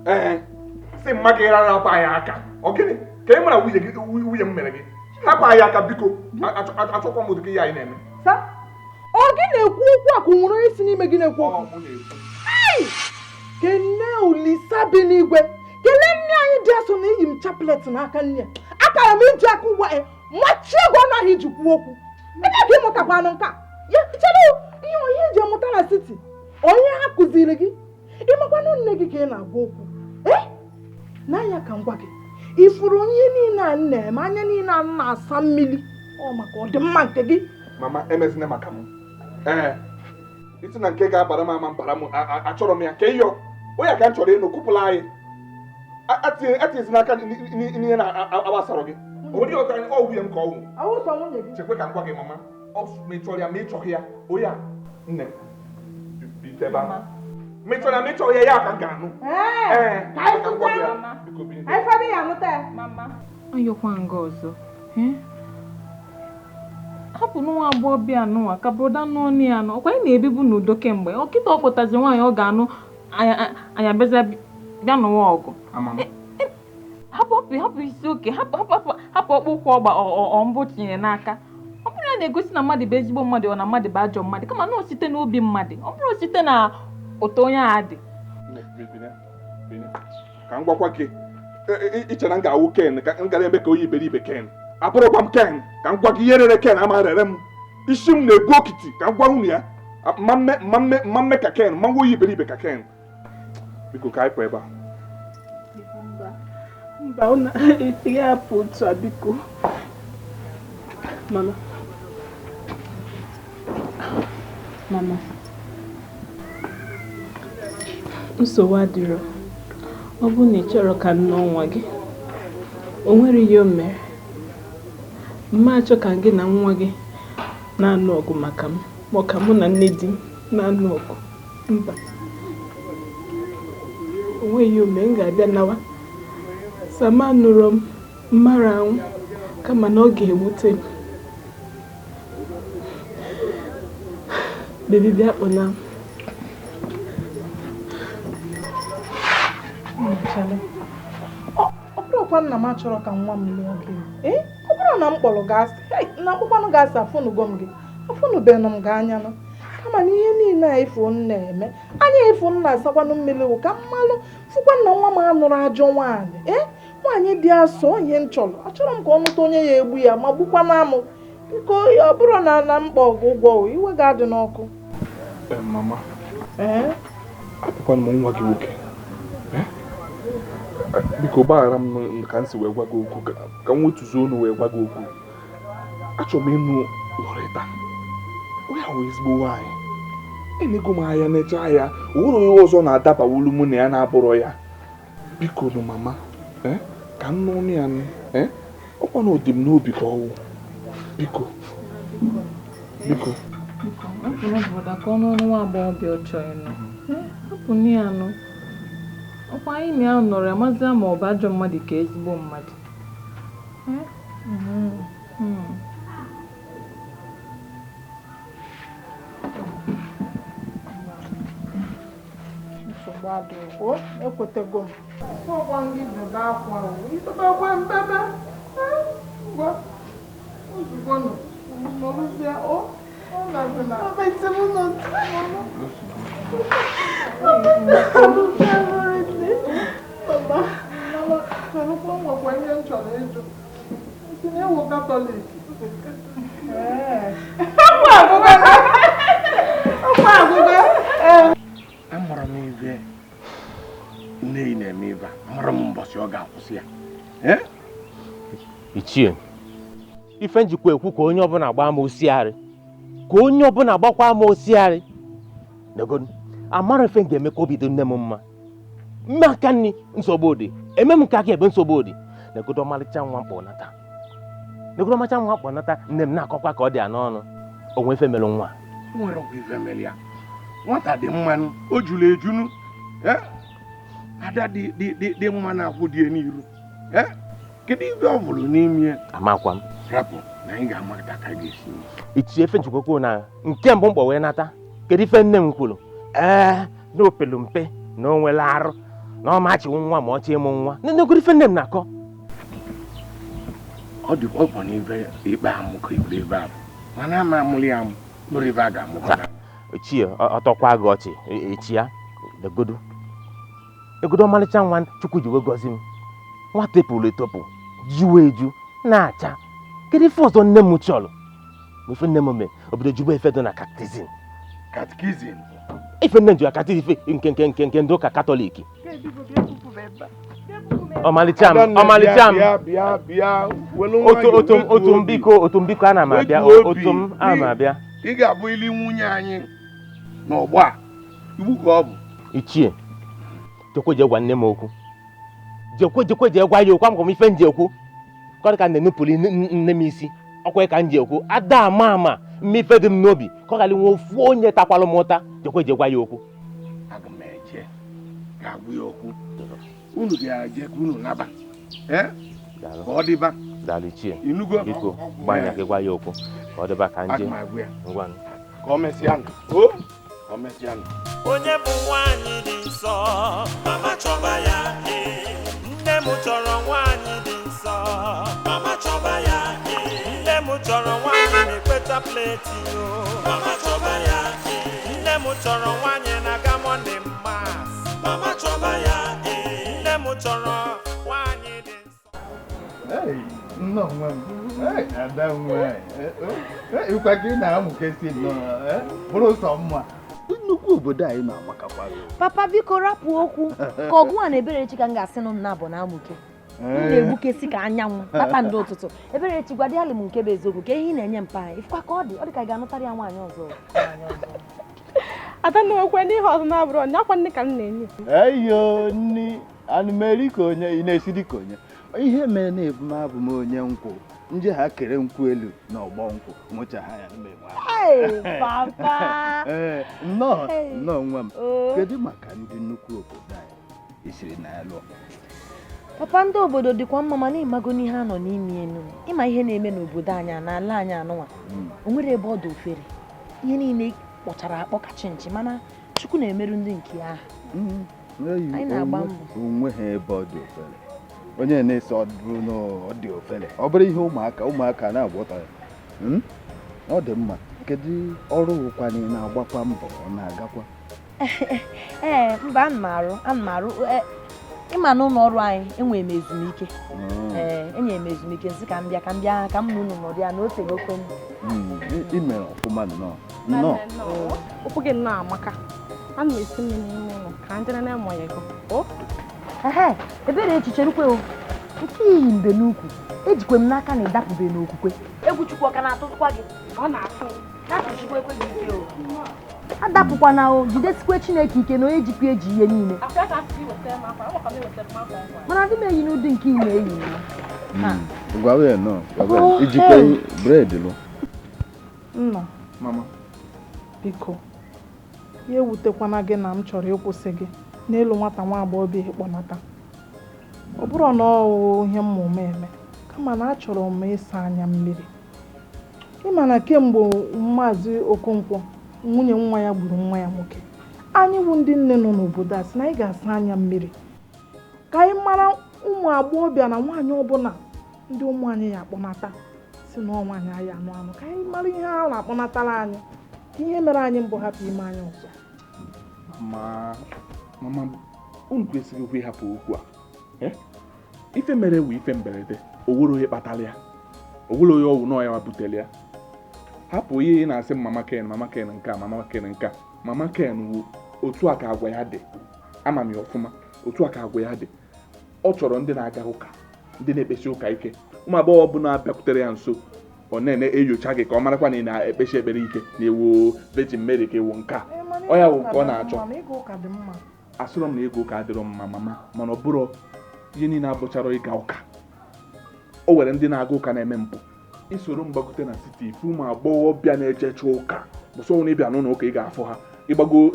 Ee, sị mma gị rara anyị aka. Ọ gịnị? Ka ị mara nwunye gị nwunye m mere gị. Hapụ anyị aka biko. Achọkwa m ụdị ihe anyị na-eme. Sa, ọ gị na-ekwu okwu a ka o nwere onye si n'ime gị na-ekwu okwu? Kene Olisa bi n'igwe. Kelee nne anyị dị asọ na iyi m chaplet n'aka nne. Akara m iji aka ugbu a machie ego ọnụ ahụ iji kwuo okwu. Ebe ka ị mụtakwanụ nke a? Ya chere ihe onye eji amụta na siti. Onye ha kụziri gị? Ịmakwanụ nne gị ka ị na-agwa okwu. Ee? N'anya ka m gwa gị. Ifuru ihe niile a na-eme, anya niile a na-asa mmiri. Ọ maka ọdịmma nke gị. Mama, emezina maka m. Ee, isi na nke ga-abara m ama mbara m achọrọ m ya ka ịyọ. Onye ka m chọrọ ịnụ kwupụla anyị. Atinyezina aka n'ihe na-agbasara gị. Onye ọzọ anyị ọ nwunye m ka ọ nwụ. Awụsọ nwunye gị. Chekwe ka m gwa gị mama. Ọ ma ị chọrọ ya ma ị chọghị ya. Onye a nne bitebe ma ị chọrọ ya ma ị chọghị ya ya ka m ga-anụ. Ee, ka m gwa gị ya. Biko binye. Anyị fọdụ ya anụta ya. Ayọkwa nga ọzọ. Hapụ nwa agbọghọbịa anụnwa ka broda nụọ nne ya nụ. Ọkwa anyị na-ebibu n'udo kemgbe. Ọ kịta ọ kpọtazi nwaanyị ọ ga-anụ anyị abịaza bịa nụwa ọgụ. Hapụ hapụ isi oke, hapụ hapụ hapụ ọkpụkpụ ọgba ọ mbụ tinyere n'aka. Ọ bụrụ na na-egosi na mmadụ bụ ezigbo mmadụ ọ na mmadụ bụ ajọ mmadụ, kama na o site n'obi mmadụ, ọ bụrụ site na ụtọ onye a dị. Ka m gwakwa gị, iche na m ga-awụ Ken ka m gara eme ka onye iberibe Ken. Abụrụkwa m Ken ka m gwa gị ihe rere Ken ama rere m. Isi m na-ebu okiti ka m gwa unu ya. Mma mme ka Ken, mma nwa onye iberibe ka Ken. Biko ka anyị pụ ebe a. Mba, unu ị ga-apụ otu a biko. Mama. Mama. Nsogbu adịrọ. Ọ bụrụ na ị chọrọ ka m nụọ nwa gị, o nwere ihe o mere. Mma achọ ka gị na nwa gị na-anụ ọgụ maka m, ma ọ ka mụ na nne di m na-anụ ọgụ. Mba, o nweghị ihe o mere, m ga-abịa nawa. Sama nụrụ m mmara anwụ, kama na ọ ga-ewute m. Baby, bịa kpọna m. Ọ bụrụkwa nna m achọrọ ka nwa m lụọ gị, ee, ọ bụrụ na m kpọrọ gị asị, na akpụkwanụ gị asị, afụnụgo m gị, afụnụbenụ m gị anya nụ. Kama na ihe niile a efu m na-eme anya efu m na-asakwanụ mmiri wụ ka mmalụ fụkwa na nwa m anụrụ ajọ nwaanyị. Ee, nwaanyị dị asọ ihe m chọrọ, achọrọ m ka ọ nụta onye ya egbu ya ma gbukwana m. Biko, ọ bụrụ na na mkpọ gị ụgwọ, iwe ga-adị n'ọkụ. Mama, abụkwana m nwa gị nwoke. Biko gbaghara m ka m si wee gwa gị okwu, ka m wetuzuo ọnụ wee gwa gị okwu. Achọrọ m ịnụ Loretta. Onye ahụ ezigbo nwaanyị. Enego m anya na-eche anya, o nwere onye ọzọ na-adabawolu mụ na ya na-abụrọ ya. Biko nụ mama, ka m nụ ya nụ, ọkwa na ọ dị m n'obi ka ọ wụ. Biko, biko. Hapụnụ brọda ka ọ nụrụ nwa agbọghọbịa ọ chọrọ ịnụ. Hapụnụ ya nụ. Ọkwa anyị na ya nọrọ amazịa ma ọ bụ ajọ mmadụ ka ezigbo mmadụ. Nsogbu adịghị, ekwetego m. Ọgwa gị bebe akwa o, ibebekwe mbebe. Ngwa, ozugbo nọ, nọrụzie o, ọ na-azụ na. Mama, chọrọkwa nwekwa ihe m chọrọ ịjụ. Isi na ewu Katọlik. Ọkwa agụgụ. Amara m ibe nne ị na-eme ibe a, amara m mbọsị ọ ga-akwụsị ya. Ichie, ife njikwa ekwu ka onye ọbụla gbaa m osiarị, ka onye ọbụla gbakwa m osiarị. Negonu, amara ife m ga-eme ka obi dị nne m mma. Mme aka nri nsogbu dị, eme m nke aka ebe nsogbu dị. Negodo ọmalịcha nwa mkpọnata, negodo ọmalịcha nwa mkpọnata, nne m na-akọkwa ka ọ dị ya n'ọnụ. O nwe ife mere nwa. Nwere ọgwụ ife mere ya. Nwata dị mmanụ, o juru ejunu. Ada dị mma na-akwụ dị n'iru. Kedu ife ọ bụrụ n'ime ya? Amakwa m. Rapụ na anyị ga-amata ka ga-esi. Ichie, ife njikwa kwuo na nke mbụ mkpọ wee nata. Kedu ife nne m kwuru? Ee, na o pelu mpe na o nwere arụ na ọ machiwu nwa ma ọ chọọ ịmụ nwa. Nenegoro ife nne m na-akọ. Ọ dị ọkwa n'ife ikpe amụkọ iburu ebe a bụ. Mana ama amụrụ ya amụ, bụrụ ife a ga-amụkọ na. Ichie, ọ tọkwa gị ọchị, echi ya, negodo. Negodo ọmalịcha nwa Chukwu ji wee gọzi m. Nwa tepụrụ etopụ, juo eju, na-acha. Kedu ife ọzọ nne m chọrọ? Ma ife nne m mee, obodo jụba ife dị na katkizim. Katkizim? Ife nne m jụrụ katkizim ife nke nke nke nke ndị ụka Katọlik. Ọmalịcha m, ọmalịcha m. Otu m biko, otu m biko, ana m abịa, otu m ana m abịa. Ị ga-abụ ili nwunye anyị n'ọgbọ a, iwu ka ọ bụ. Ichie, jekwe jee gwa nne m okwu. Jekwe jekwe jee gwa ya okwu, amakwa m ife m ji ekwu. Ka ọ dị ka m na-enupụrụ nne m isi, ọkwa ka m ji ekwu. Ada ama ama mma ife dị m n'obi, ka ọ ghara inwe ofu onye takwalụ m ụta. Jekwe jee gwa ya okwu. Aga m eje ga-agwa ya okwu. Unu ga-eje ka unu naba. Ka ọ dịba. Daalụ Ichie. Inugo? Biko, gbanya ka ị gwa ya okwu. Ka ọ dịba ka nje. Aga m agwa ya. Ngwanụ. Ka ọ mesịa nụ. O, ka ọ mesịa nụ. Onye bụ nwaanyị dị nsọ, mama chọba ya. Nne m chọrọ nwaanyị dị nsọ, mama chọba ya. Nne m chọrọ nwaanyị na-ekpeta pleti o, mama chọba ya. Nne m chọrọ nwaanyị na-aga Monday mass, mama chọba ya. Nne m chọrọ nwaanyị dị nsọ. Nne onwe m, ada m nwaanyị, ịkwa gị na-amụkesi nnọọ, bụrụ sọ mma. Nnukwu obodo anyị na-amakakwa. Papa biko rapụ okwu ka ọgụ a na Eberechi ka m ga-asị nụ na abụ na amụke. M na-egbukesi ka anyanwụ kpakpando ụtụtụ. Eberechi gwa dị alị m nke bụ eziokwu ka ihe ị na-enye mpa anyị. Ifụkwa ka ọ dị, ọ dị ka ị ga-anụtarị ya nwaanyị ọzọ. Ada na okwe n'ihe ọzọ na-abụrụ ọnya akwa nne ka m na-enye. Eyo nni, Ana m eri ka onye, ị na-esi dị ka onye. Ihe mere na ebu m abụ m onye nkwụ. Nje ha kere nkwụ elu na ọgbọ nkwụ. Nwụcha ha ya mgbe nwa. Hey, papa. Ee, nnọọ, nnọọ nwa m. Oh. Kedu maka ndị nnukwu obodo anyị i siri na ya lụọ? Papa, ndị obodo dịkwa mma, mana ịmago n'ihe a nọ n'ime enu. Ịma ihe na-eme n'obodo anyị a, n'ala anyị anụnwa. O nwere ebe ọ dị ofere. Ihe niile kpọchara akpọ ka chinchi, mana Chukwu na-emerụ ndị nke ya aha. Anyị na-agba mbọ. Onwe ha ebe ọ dị ofere. Onye na-ese ọ bụrụ na ọ dị ofere. Ọ bụrụ ihe ụmụaka ụmụaka na-agwọta ya. Ọ dị mma. Kedu ọrụ wụkwana ị na-agbakwa mbọ ọ na-agakwa? Ee, mba, ana m arụ, ana m arụ. Ịma na ụlọ ọrụ anyị enwere m ezumike. Ee, enyere m ezumike nsị ka m bịa ka m bịa ka m na unu nọrọ ya na o tego okwe m. Ị mere ọfụma nnọọ. Nnọọ. Ụkwụ gị nnọọ amaka. Ana m esi mmiri n'ime ụlọ ka ndị na-amụ ya ego. O? Ehe, ebere echiche rukwe o. Nke iyi mbe n'ukwu. Ejikwe m n'aka na ịdapụbe n'okwukwe. Egwu Chukwu ọ ka na-atụtụkwa gị? Ọ na-atụ m. Na-atụchikwa ekwe gị ike o. Adapụkwana o, jidesikwe Chineke ike na onye jikwa eji ihe niile. Mana adị m eyi n'ụdị nke ị na-eyi na. Gwa ya nnọọ, gwa ya. Ijikwa bred lụ. Nna. Mama. Biko, ya ewutekwana gị na m chọrọ ịkwụsị gị n'ịlụ nwata nwa agbọghọbịa ịkpọnata. Ọ bụrụ na ọ ihe mmụma eme, kama na achọrọ m ịsa anya mmiri. Ịma na kemgbe Maazị Okonkwo, nwunye nwa ya gburu nwa ya nwoke. Anyị wụ ndị nne nọ n'obodo a sị na anyị ga-asa anya mmiri. Ka anyị mara ụmụ agbọghọbịa na nwaanyị ọbụla ndị ụmụ anyị ya akpọnata si na ọnwa anyị anyị anụ anụ ka anyị mara ihe ha na-akpọnatara anyị. Ka ihe mere anyị mbụ hapụ ime anyị ọzọ. Mama, unu kwesịrị ikwu ịhapụ okwu a. Ife mere wụ ife mberede, o nwere onye kpatara ya. O nwere onye ọwụ nọọ ya ma butere ya. Hapụ ihe ị na-asị m Mama Ken, Mama Ken nke a, Mama Ken nke a. Mama Ken wụ otu a ka agwa ya dị. Ama m ya ọfụma, otu a ka agwa ya dị. Ọ chọrọ ndị na-aga ụka, ndị na-ekpesi ụka ike. Ụmụ agbọghọ ọbụla bịakwutere ya nso, ọ na-ene enyocha gị ka ọ marakwa na ị na-ekpesi ekpere ike, na ewu Virgin Mary ka ewu nke a. Ọ ya wụ nke ọ na-achọ. Asịrọ m na ịga ụka adịrọ mma mama, mana ọ bụrụ ihe niile abụchara ịga ụka. O nwere ndị na-aga ụka na-eme mpụ. Isoro mgbagote na siti ifu ụmụ agbọghọbịa na-ejecha ụka. Bụsọ na ịbịa n'ụlọ ụka ị ga-afụ ha. Ịgbago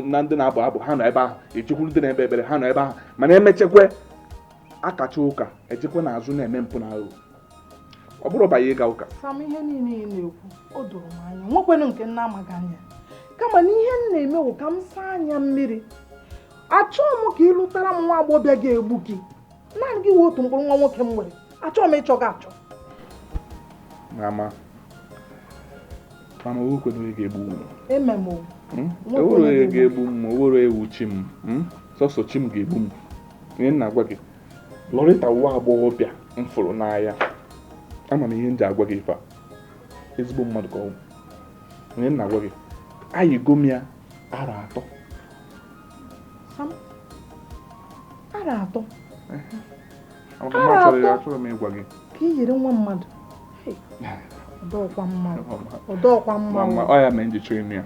na ndị na-abụ abụ ha nọ ebe ahụ, ejekwuru ndị na-ekpe ekpere ha nọ ebe ahụ, mana emechekwe akacha ụka ejekwe n'azụ na-eme mpụ na aghụghọ. Ọ bụrụ banye ịga ụka. Sam, ihe niile ị na-ekwu o doro m anya, nwekwenụ nke nna amaghị anya. Kama na ihe m na-eme bụ ka m saa anya mmiri. Achọghị m ka ị lụtara m nwa agbọghọbịa ga-egbu gị. Naanị gị wee otu mkpụrụ nwa nwoke m nwere. Achọghị m ịchọ gị achọ. Mama, mama, o kwere onye ga-egbu m. Eme m o. O nwere onye ga-egbu m, o nwere ewu chi m. Sọsọ chi m ga-egbu m. Ihe m na-agwa gị, Lọrịta nwa agbọghọbịa m fụrụ n'anya. Ama m ihe m ji agwa gị ife a. Ezigbo mmadụ ka ọ bụ. Ihe m na-agwa gị, ayịgo m ya arọ 3. Sam, arọ 3? Achọrọ m ịgwa gị. Ka ị yiri nwa mmadụ. Ọdọọkwa mma. Ọdọọkwa mma. Ọ ya mere m ji chọọ ịnụ ya.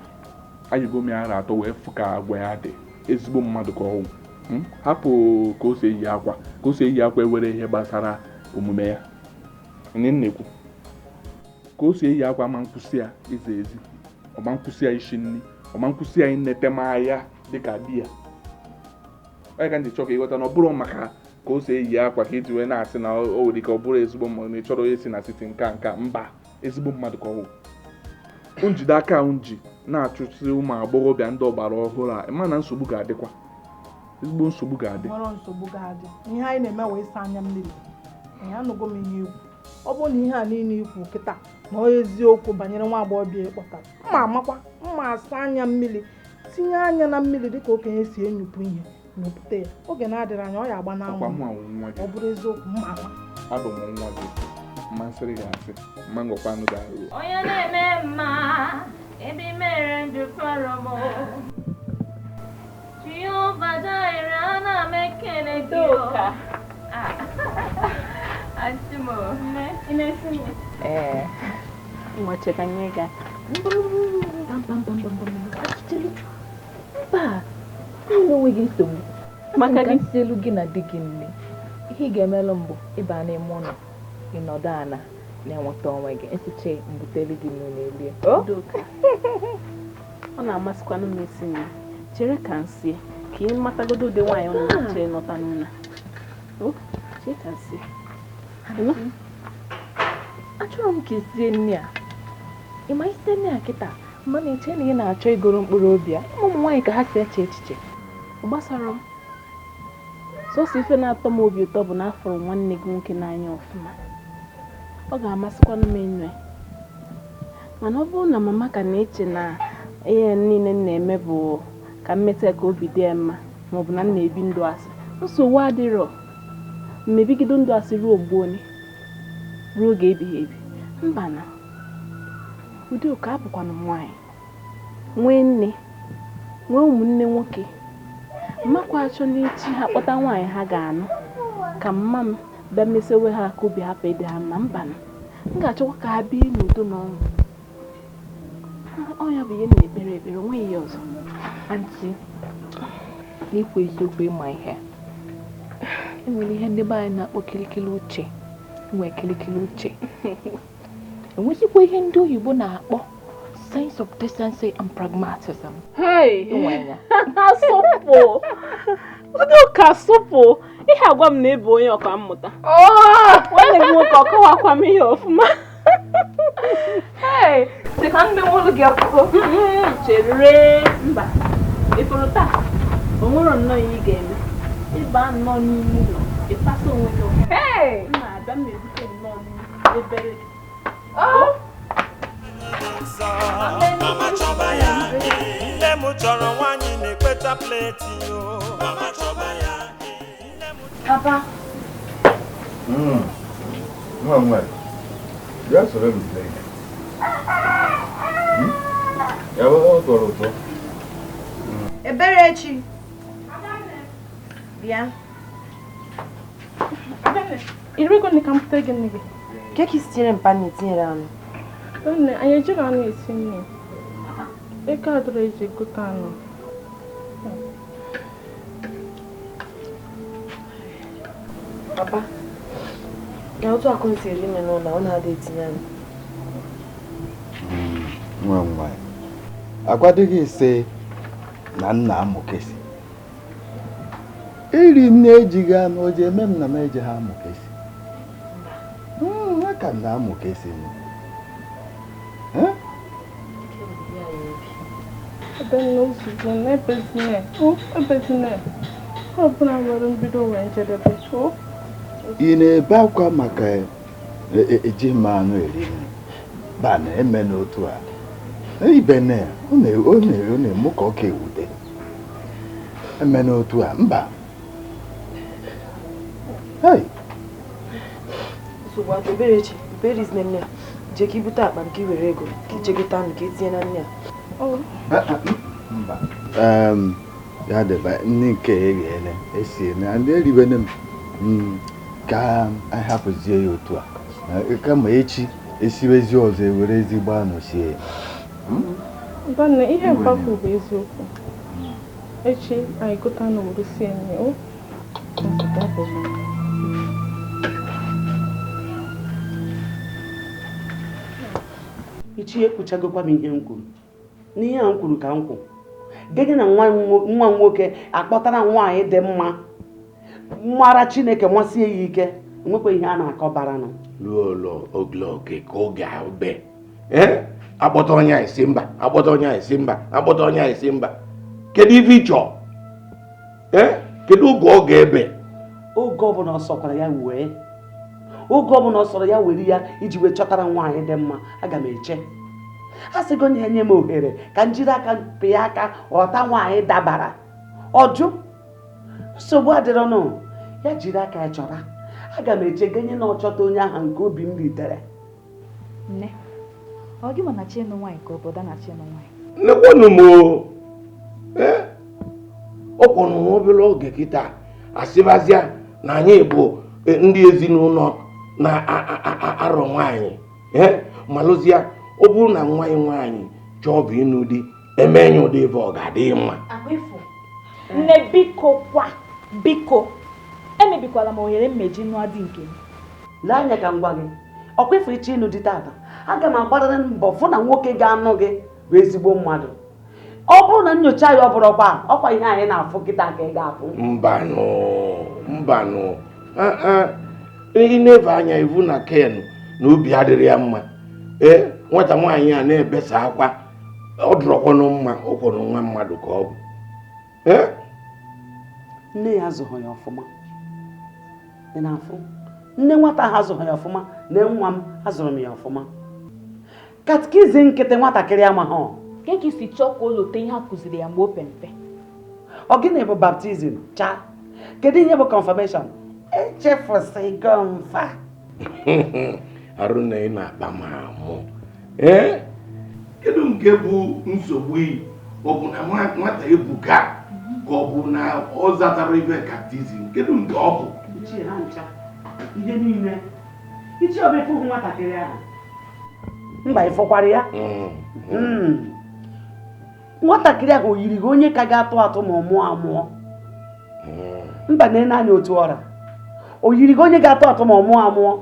Ayịgo m ya arọ 3 wee fụ ka agwa ya dị. Ezigbo mmadụ ka ọ bụ. Hapụ ka o si eyi akwa, ka o si eyi akwa ewere ihe gbasara omume ya. Ihe m na-ekwu, ka o si eyi akwa ma nkwụsị ya ize ezi, ọ ma nkwụsị ya ishi nri, ọ ma nkwụsị ya inete m ahịa dịka di ya. Ọ ya ka m ji chọọ ka ịghọta na ọ bụrụ maka ka o si eyi akwa ka iji wee na-asị na o nwere ike ọ bụrụ ezigbo mmadụ na ị chọrọ onye si na siti nke a nke a, mba, ezigbo mmadụ ka ọ bụ. Njide aka nji na-achụsị ụmụ agbọghọbịa ndị ọgbara ọhụrụ a, ịma na nsogbu ga-adịkwa. Ezigbo nsogbu ga-adị. Nwere nsogbu ga-adị. Ihe anyị na-eme wee saa anya mmiri. Ee, anụgo m ihe ikwu. Ọ bụrụ na ihe a niile ikwu kịta na ọ eziokwu banyere nwa agbọghọbịa ịkpọtara, mma amakwa, mma asa anya mmiri, tinye anya na mmiri dịka okenye si enyupụ ihe, nyupụta ya. Oge na-adịrị anya ọ ya agba n'anwụ. Ọ bụrụ eziokwu, mma ama. Abụ m nwa gị. Mma nsịrị ga-asị, mma ngọkwa anụ ga-arụ. Onye na-eme mma, ebe i mere ndụ fọrọ m. Jehova Jireh, ana m ekele gị o. Aunty mo, ị na-esi nri? Ee. Nwa cheka nye gị aka. Mba, ị onwe gị nsogbu. Maka gị sielu gị na di gị nri. Ihe ị ga-emelụ mbụ ịba n'ime ụlọ ịnọdụ ana na-enweta onwe gị nsiche mbutelu gị nri erie. Ọ na-amasịkwanụ m isi nri. Chere ka m sie ka ị matagodo ụdị nwaanyị ọ na-achọ ịnọta n'ụlọ. Chere ka m sie. Achọrọ m ka i sie nri a. Ị ma isi nri a kịta mana eche na ị na-achọ igoro mkpụrụ obi a. Ụmụ nwaanyị ka ha si eche echiche. Ọ gbasara m. Sọsọ ife na-atọ m obi ụtọ bụ na afụrụ nwanne gị nwoke n'anya ọfụma. Ọ ga-amasịkwanụ m ịnụ ya. Mana ọ bụrụ na mama ka na-eche na ihe niile m na-eme bụ ka m meta ka obi dị ya mma maọbụ na m na-ebi ndụ asị, nsogbu adịrọ. M ebigido ndụ asị ruo mgbe one, ruo oge ebighị ebi. Mba na Udoka, abụkwanụ m nwaanyị, nwee nne, nwee ụmụnne nwoke. Mmakwa achọ n'echi ha kpọta nwaanyị ha ga-anụ ka mma m bịa mesewe ha ka obi hapụ ịdị ha mma. Mba na m ga-achọkwa ka ha bie n'udo na ọṅụ. Ọ ya bụ ihe m na-ekpere ekpere, onweghị ihe ọzọ. Aunty, n'ikwu eziokwu, ịma ihe enwere ihe ndị be anyị na-akpọ kilikili uche. Nwee kilikili uche, enwezikwa ihe ndị oyibo na-akpọ sense of decency and pragmatism. Hey! Inwe ya. Sụpụ! Udoka, sụpụ! Ihe agwa m na ịbụ onye ọka mmụta. Nwanne gị nwoke ọ kọwakwa m ihe ọfụma. Hey, sị ka ndị nwụrụ gị ọkụkọ. Chere, mba. Ịfụrụ taa, o nwere nnọọ ihe ị ga-eme. Ịba nnọọ n'ime ụlọ, ịpasa onwe gị ọfụma. M na-abịa, m na-ebute nnọọ obere. Mama chọba ya, nne m chọrọ nwaanyị na-ekpeta plate o. Mama chọba ya. Papa. Nwa m nwaanyị, bịa soro m lee ihe. Ya bụ, ọ tọrọ ụtọ. Eberechi, bịa. Irigo nne ka m pụta gị nne gị. Ke ka isi tinyere mpa na etinyere anụ? Nne, anyị ejiri anụ esi nri. Ego adịrọ eji egote anụ. Papa, na otu akụ si eri nne n'ụlọ, ọ na-ada etinye anụ. Nwa m nwaanyị, agwadịghị ise na nna amụkesi. Iri nne ejighị anụ o ji eme m na m eji ha amụkesi. Aka m na-amụkesi m. Ebe nne ozugbo na ebezine, ebezine. Ọ bụla nwere mbido nwee njedebe. Ị na-ebe akwa maka eji m anụ eri nri. Ba na-eme n'otu a. Ibe na ọ na-emu ka ọ ka ewute. Eme n'otu a, mba. Hey! Nsogbu atọ, Eberechi, Eberechi nne, jee ka ibute akpa m ka i were ego ka ije gote anụ ka etinye na nne a. Mba. Ya dịba nne nke eriele esie na ndị eribene m ka anyị hapụzie ya otu a. Kama echi esiwezi ọzọ ewere ezigbo anụ sie ya. Nne, ihe mkpafu bụ eziokwu. Echi anyị gote anụ were sie nne o. Ichie, ekwuchagokwa m ihe m kwuru. N'ihe a m kwuru ka m kwụ. Gịnị na nwa m nwoke akpọtara nwaanyị dị mma, mara Chineke nwasie ya ike, enwekwa ihe a na-akọ baranụ. Ruo ụlọ ogologo ka oge abe. Akpọta onye a esi mba, akpọta onye a esi mba, akpọta onye a esi mba. Kedu ife ị chọọ? Kedu oge ọ ga-ebe? Oge ọbụla ọ sọkwara ya wee. Oge ọbụla ọ sọrọ ya were ya iji wee chọtara nwaanyị dị mma, aga m eche. A sịgo na enye m ohere ka m jiri aka pịa aka ghọta nwaanyị dabara. Ọjụ nsogbu adịrọnụ, ya jiri aka ya chọra. Aga m eche genye na ọ chọta onye ahụ nke obi m ritere. Nne, ọ gị ma na chi ịnụ nwaanyị ka obodo na chi ịnụ nwaanyị? Nnekwanụ m o. Ọ kwọnụ nwa obere oge kịta asịbazịa na anyị bụ ndị ezinụlọ na-arọ nwaanyị. Malụzịa, ọ bụrụ na nwa nwaanyị chọọ bụ ịnụ di, eme ya ụdị ife ọ ga-adị mma. Nne, biko kwa, Biko, emebikwala m ohere mmeji nụọ di nke m. Lee anya ka m gwa gị, ọkwa ifuru iche ịnụ di tata, aga m agbarịrị mbọ fụ na nwoke ga-anụ gị bụ ezigbo mmadụ. Ọ bụrụ na nyocha ya ọ bụrụkwa ọkwa ihe anyị na-afụ kịta ka ị ga-afụ. Mbanụ, mbanụ. Ị na-eve anya ivu na Ken na obi adịrị ya mma. Ee, nwata nwaanyị a na-ebesa akwa, ọ dụrọkwanụ mma, ọ kwọrọ nwa mmadụ ka ọ bụ. Ee? Nne ya azụghị ya ọfụma. Ị na-afụ? Nne nwata ahụ azụghị ya ọfụma, nne nwa m azụrụ m ya ọfụma. Katikizim nkịtị nwatakịrị amaghị. Ka ka isi chọọ ka o lote ihe a kụziri ya mgbe o pe mpe. Ọ gịnị bụ baptizim? Chaa. Kedu ihe bụ confirmation? Echefụsịgo mfa. Arụ na ị na-akpa m amụ. Ee? Kedu nke bụ nsogbu iyi? Ọ bụ na nwata ebuka ka ọ bụ na ọ zatara ibe katikizim? Kedu nke ọ bụ? Ichie ha ncha. Ihe niile. Ichie ọ bụ ịfụ nwatakịrị ahụ. Mba, ịfụkwara ya? Nwatakịrị ahụ o yiri gị onye ka ga-atụ atụ ma ọ mụọ amụọ? Mba, na-ene anya otu ọra. O yiri gị onye ga-atụ atụ ma ọ mụọ amụọ?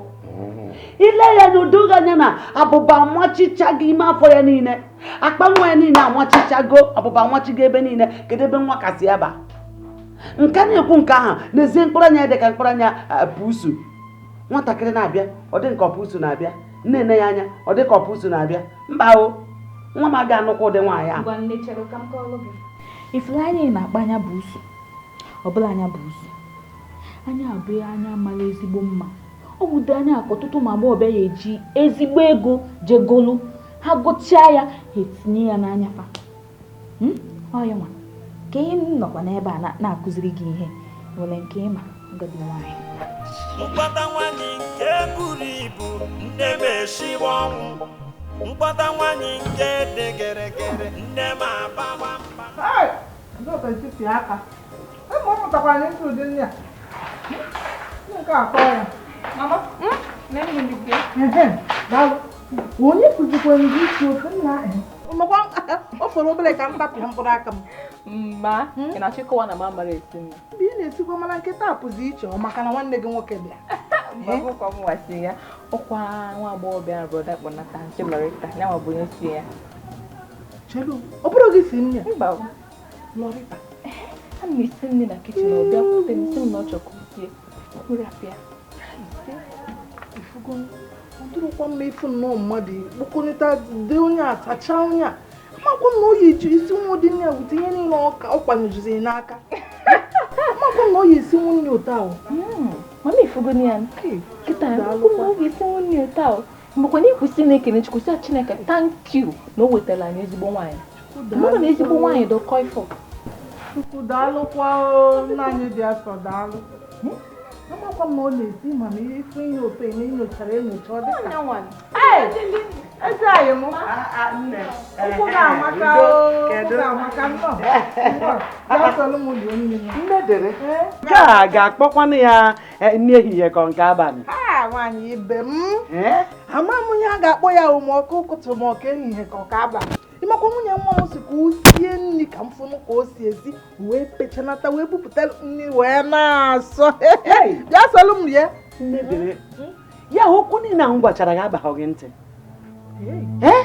Ile ya anya odoghị anya na abụba amachicha gị ime afọ ya niile, akpa nwa ya niile amachichago, abụba amachigo ebe niile. Kedu ebe nwa kasị ya ba? Nke na-ekwu nke ahụ n'ezie mkpụrụ anya dị ka mkpụrụ anya pusu. Nwatakịrị na-abịa ọ dị nke ọpusu na-abịa, nne ya anya ọ dị ka ọpusu na-abịa. Mba o, nwa m aga anụkwa ụdị nwaanyị ahụ. Ngwa nne, chere ka m kọọrọ gị. Ifuru anya ị na-akpa anya bụ usu. Ọ bụla anya bụ usu. Anya abụghị anya mara ezigbo mma. Ọ bụ ụdị anya ka ọtụtụ ụmụ agbọghọbịa ya eji ezigbo ego jegolu. Ha gụchaa ya, ha etinye ya n'anya fa. Ọ ya nwa. Ka ihe m nọkwa n'ebe a na-akụziri gị ihe nwere nke ịma agadi nwaanyị. Mkpata nwaanyị nke buru ibu, nne m eshiwe ọnwụ. Mkpata nwaanyị nke dị gịrịgịrị, nne m abawa mba. Hey! Ndị ọka si aka. Ụmụ m mụtakwara n'isi ụdị nri a. Ndị nke akọ ya. Mama, nne m gị. Ehe, daalụ. Onye kụzikwara gị isi ofe nna ahụ? Makwa o fọrọ obere ka m tapịa mkpụrụ aka m. Mma, ị na-achọ ịkọwa na m amara esi nri? Mgbe ị na-esikwa mana nkịta pụzi iche ọ maka na nwanne gị nwoke bịa. Ọkwa m wasi ya, ọkwa nwa agbọghọbịa brọda kpọnata nche Loretta, ya nwa bụ onye si ya. Chelu, ọ bụrụ gị si nri a? Mba. Loretta. Ana m esi nri na kichin, ọ bịa kwute m sị m na ọ chọrọ ka m sie. Mkpụrụ apịa. Ifugo, ọ dịrịkwa mma ịfụ nnọọ mmadụ kpokọnịta dị onye a tachaa onye a. Amakwa m na oyi ji isi nwa ụdị nri a wute ihe niile ọ kwanyejuziri n'aka. Amakwa m na oyi esi nwunye ụtọ ahụ. Mama ifugo ya. Kịta akwụkwọ oge esi nwunye ụtọ ahụ. Mgbe na ikwụsị na-ekene Chukwu sị Chineke thank you na o wetara anyị ezigbo nwaanyị. Mmadụ na ezigbo nwaanyị dọkọ ifo. Chukwu daalụkwa o, nna anyị dị asọ daalụ. Amakwa m na ọ na-esi mana ihe ife ihe ụtọ eme nyochara enyocha ọ dịka. Eze anyị mụ. Ụkwụ ga-amaka o, ụkwụ ga-amaka nnọọ. Bịa soro m lie nri m. Nne dere. Nke a ga-akpọkwanụ ya nri ehihie ka nke abalị. Nwaanyị ibe m. Ama m ihe a ga-akpọ ya o ma ọkụ ụtụtụ ma ọka ehihie ka ọka abalị. Ịmakwa nwunye nwa m si ka o sie nri ka m fụnụ ka o si esi wee pechanata wee bupụta nri wee na-asọ. Bịa soro m rie. Nne dere. Ya okwu niile ahụ m gwachara gị abaghị gị ntị. Ee?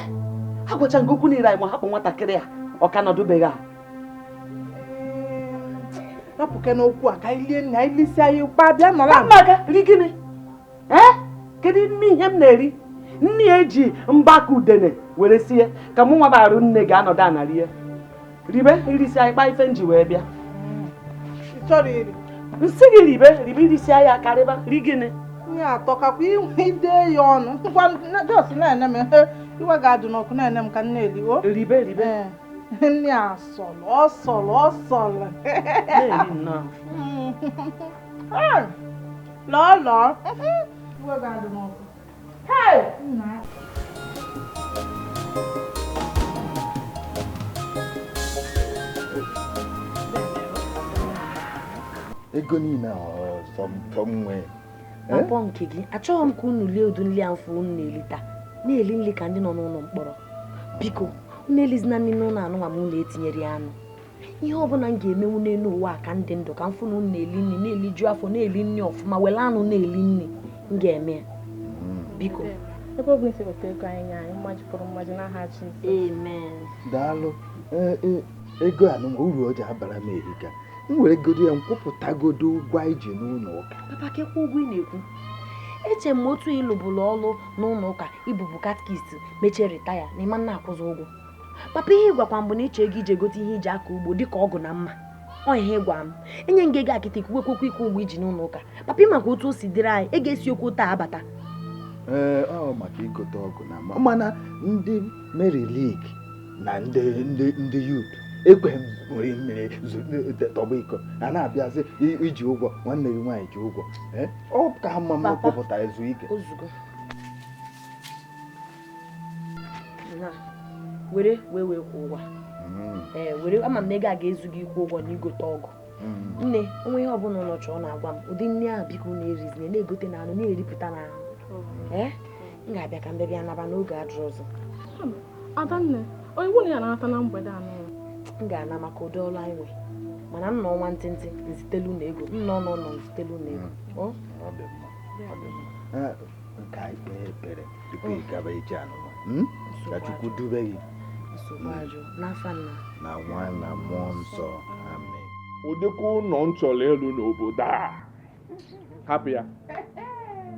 Agwacha gị okwu niile anyị ma hapụ nwatakịrị a ọ ka nọdụbeghị a. Rapụke n'okwu a ka anyị lie nri anyị lisi anyị kpa bịa nọrọ. Mma ri gịnị? Ee? Kedu nne ihe m na-eri? Nne eji mgbakọ udene were sie ka mụ nwa barụ nne ga-anọdụ ana rie. Ribe irisi anyị kpa ife nji wee bịa. Ị chọrọ iri? Nsị gị ribe ribe irisi anyị akarịba ri gịnị? Ihe atọ kakwa ide ya ọnụ. Ngwa jos na-ene m iwe ga-adụ n'ọkụ na-ene m ka m na-eli o. Ribe ribe. Nne asọlụ ọsọlụ ọsọlụ. Na-eri nnọọ. Lọọ lọọ. Iwe ga-adụ n'ọkụ. Hey! Nna. Ego niile ọ nwe. Papa nke gị, achọghị m ka unu lie ụdị nri ahụ unu na-eli taa. Na-eli nri ka ndị nọ n'ụlọ mkpọrọ. Biko, unu elizina nri n'ụlọ anụ ma unu etinyere ya anụ. Ihe ọbụla m ga-emenwu n'elu ụwa a ka m dị ndụ ka m fụ na unu na-eli nri na-eliju afọ na-eli nri ọfụma were anụ na-eli nri m ga-eme ya. Biko. Ebe ọ bụla isi weta ego anyị nye anyị mmaji pụrụ mmaji n'aha Jizọs. Amen. Daalụ. Ego a nụnwa uru o ji abara m erika. M were godo ya m kwụpụtagodo ụgwọ anyị ji n'ụlọ ụka. Papa kekwa ụgwọ ị na-ekwu. Eche m otu ịlụbụla ọlụ n'ụlọ ụka ịbụbu katkist mechie ritaya na ịma nna akwụzi ụgwọ. Papa ihe ịgwakwa mbụ na ịchọ ego iji egote ihe iji aka ugbo dịka ọgụ na mma. Ọ ihe ịgwa m. Enye m gị ego akịta ikwuwekwekwa ịkwụ ụgwọ iji n'ụlọ ụka. Papa ị maka otu o si dịrị anyị, ego esi okwu taa abata. Ee, ọ maka igote ọgụ na mma. Mana ndị Mary League na ndị youth ekweghị m were mmiri tọgbọ iko a na-abịazi iji ụgwọ nwanne gị nwaanyị ji ụgwọ. Ọ ka mma m kwupụtara ezu ike. Ozugbo. Were wee kwụ ụgwọ. Ee, were ama m na ego a ga-ezu gị ịkwụ ụgwọ na igote ọgụ. Nne, onwe ihe ọbụla ụlọ chọọ na-agwa m ụdị nne ahụ biko na-erizi na-egote na anụ na-eripụta n'ahụ. Ee, m ga-abịa ka m bịa naba n'oge adịrọ ọzọ. Adanne, onye nwunye ya na-anata na mgbede anọ. M ga-ana maka ụdị ọrụ anyị nwe mana m nọ nwa ntịntị nzitelu na ego m nọ nọ nzitelu na ego. Ọ dị mma, ọ dị mma. Ka anyị kpee ekpere tupu ị gaba ije anụma. Ka Chukwu dube gị. Nsogbu ajụ n'afa nna na nwa na mmụọ nsọ. Amen. Ụdịka ụlọ m chọrọ ịlụ n'obodo a hapụ ya.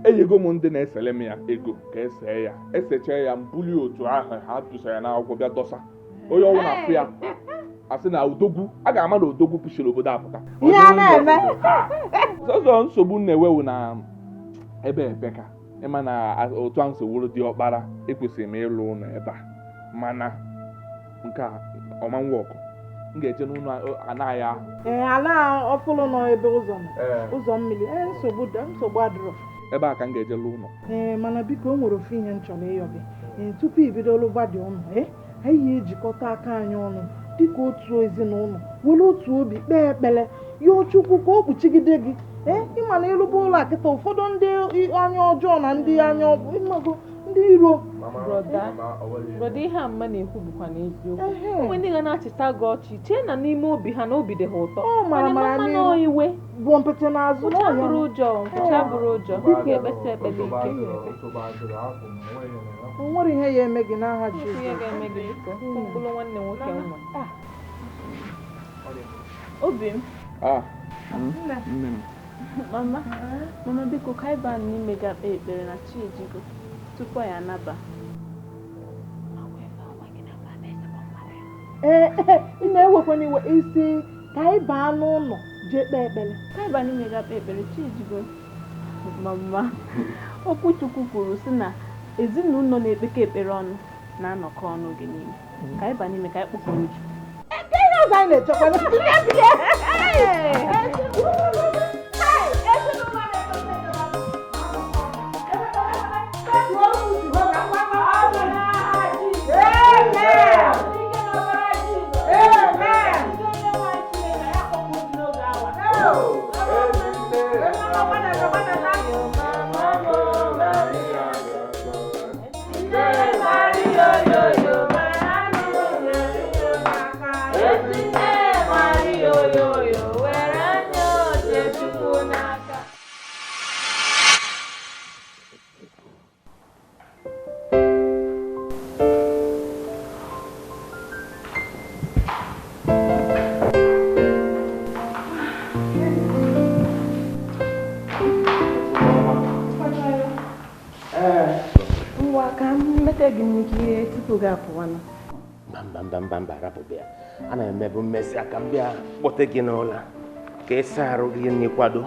Enyego m ndị na-esele m ya ego ka esee ya esechaa ya mbuli otu ahụ ha tụsara ya n'akwụkwọ bịa dọsa onye ọnwụ na-afụ ya asị na odogwu a ga-ama na odogwu pụchiri obodo apụta. Ihe a na-eme sọsọ nsogbu na-ewewu na ebe ebeka ịma na otu ahụ nsogbu dị ọkpara ekwesịrị m ịlụ ụlọ ebe a mana nke a ọma nwọkụ m ga-eje n'ụlọ anaghị ahụ. Ee, ala ọfụlụ nọ ebe ụzọ nọ ụzọ mmiri. Ee, nsogbu adịrọ ebe a ka m ga-eje lụọ ụlọ. Ee, mana biko o nwere ofu ihe m chọrọ ịyọ gị. Ee, tupu i bido lụgba dị ụlọ, anyị ejikọta aka anyị ọnụ dịka otu ezinụlọ were otu obi kpee ekpere yọọ Chukwu ka o kpuchigide gị. Ee, ịma na ịlụba ụlọ akịta ụfọdụ ndị anya ọjọọ na ndị anya ịmago ndị iro. Brọda, ihe a mma na-ekwu bụkwa n'eziokwu. Onwe ndị ga na-achịta gị ọchị chee na n'ime obi ha na obi dị ha ụtọ. Ọ mara mara n'ihu iwe bụ mpete n'azụ. Nkwụcha bụrụ ụjọ, nkwụcha bụrụ ụjọ. Ga-ekpesa ekpere ike. O nwere ihe ya eme gị n'aha Jizọs. Ihe ga-eme gị biko. Mkpụrụ nwanne nwoke nwa. Obi m. Nne m. Mama, mama biko ka anyị baa n'ime ga kpee ekpere na chi ejigo tupu anyị anaba. Ee, ị na-ewekwana iwe isi ka anyị baa n'ụlọ jee kpee ekpere. Ka anyị baa n'ime ga kpee ekpere chi ejigo. Mama, okwu Chukwu kwuru sị na ezinụlọ na-ekpekọ ekpere ọnụ na-anọkọ ọnụ oge niile. Ka anyị baa n'ime ka anyị kpọkọrọ Chukwu. Ihe ọzọ anyị na-echekwa. Mba rapụ bịa. Ana m emebu mmesi aka m bịa kpọte gị n'ụlọ ka ịsa arụ gị n'ịkwado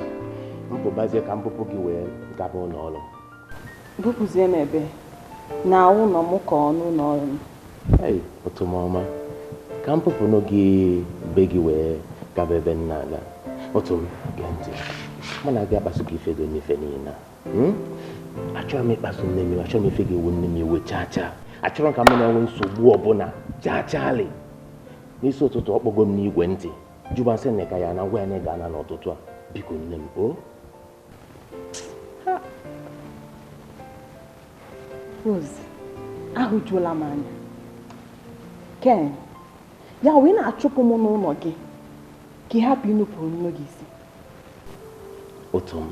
mpụbazie ka mbụpụ gị wee gaba ụlọ ọrụ. Bụpụzie m ebe na ụlọ m ka ọnụ ụlọ ọrụ m. Ei, otu m ọma ka m pụpụ n'oge be gị wee gaba ebe m na-aga. Otu m gee ntị, mụ na gị akpasu gị ife gị n'ife niile. Achọrọ m ịkpasu nne m iwe, achọrọ m ife gị iwu nne m iwe chaa chaa. Achọrọ m ka m na-enwe nsogbu ọbụla chaa chaalị. N'isi ụtụtụ ọ kpọgo m n'igwe ntị jụba nsị na ka ya na ngwa ya na ị ga-ana n'ụtụtụ a. Biko nne m o. Rose, ahụjuola m anya. Ken, Ya wee na-achụpụ m n'ụlọ gị ka ị hapụ inupụrụ nne gị isi. Ụtọ m,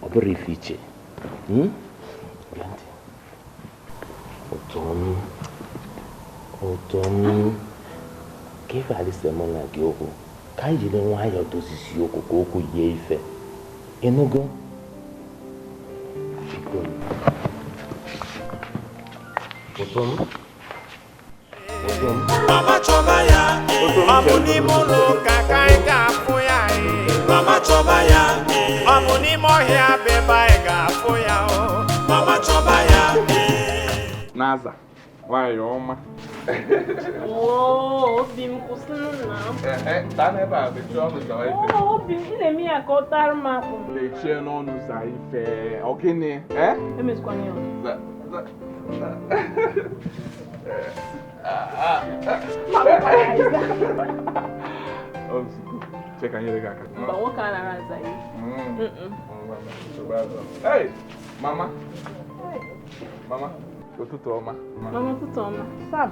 ọ bụrụ ife iche. Gee ntị. Ụtọ m, ụtọ m, ka ife alịsị mụ na gị okwu, ka anyị jiri nwayọọ dozisi okwu ka okwu yie ife. Ịnụgo? Biko. Ụtọ m. Ụtọ m. Mama chọba ya, ọ bụ n'ime ụlọ ụka ka anyị ga-afụ ya. Mama chọba ya, ọ bụ n'ime ọhịa bụ ebe anyị ga-afụ ya. Mama chọba ya. Na-aza nwayọọ ọma. Obi m kwụsịrị na m. Taa n'ebe a mechie ọnụ zawa ife. Obi m, ị na-eme ya ka ọ tara m akpụ. Mechie n'ọnụ zaa ife. Ọ gịnị? Emezikwana ya. Cheka nyere gị aka. Mba, nwoke a nara aza ya. Hey, mama. Mama, ụtụtụ ọma. Mama, ụtụtụ ọma. Sam,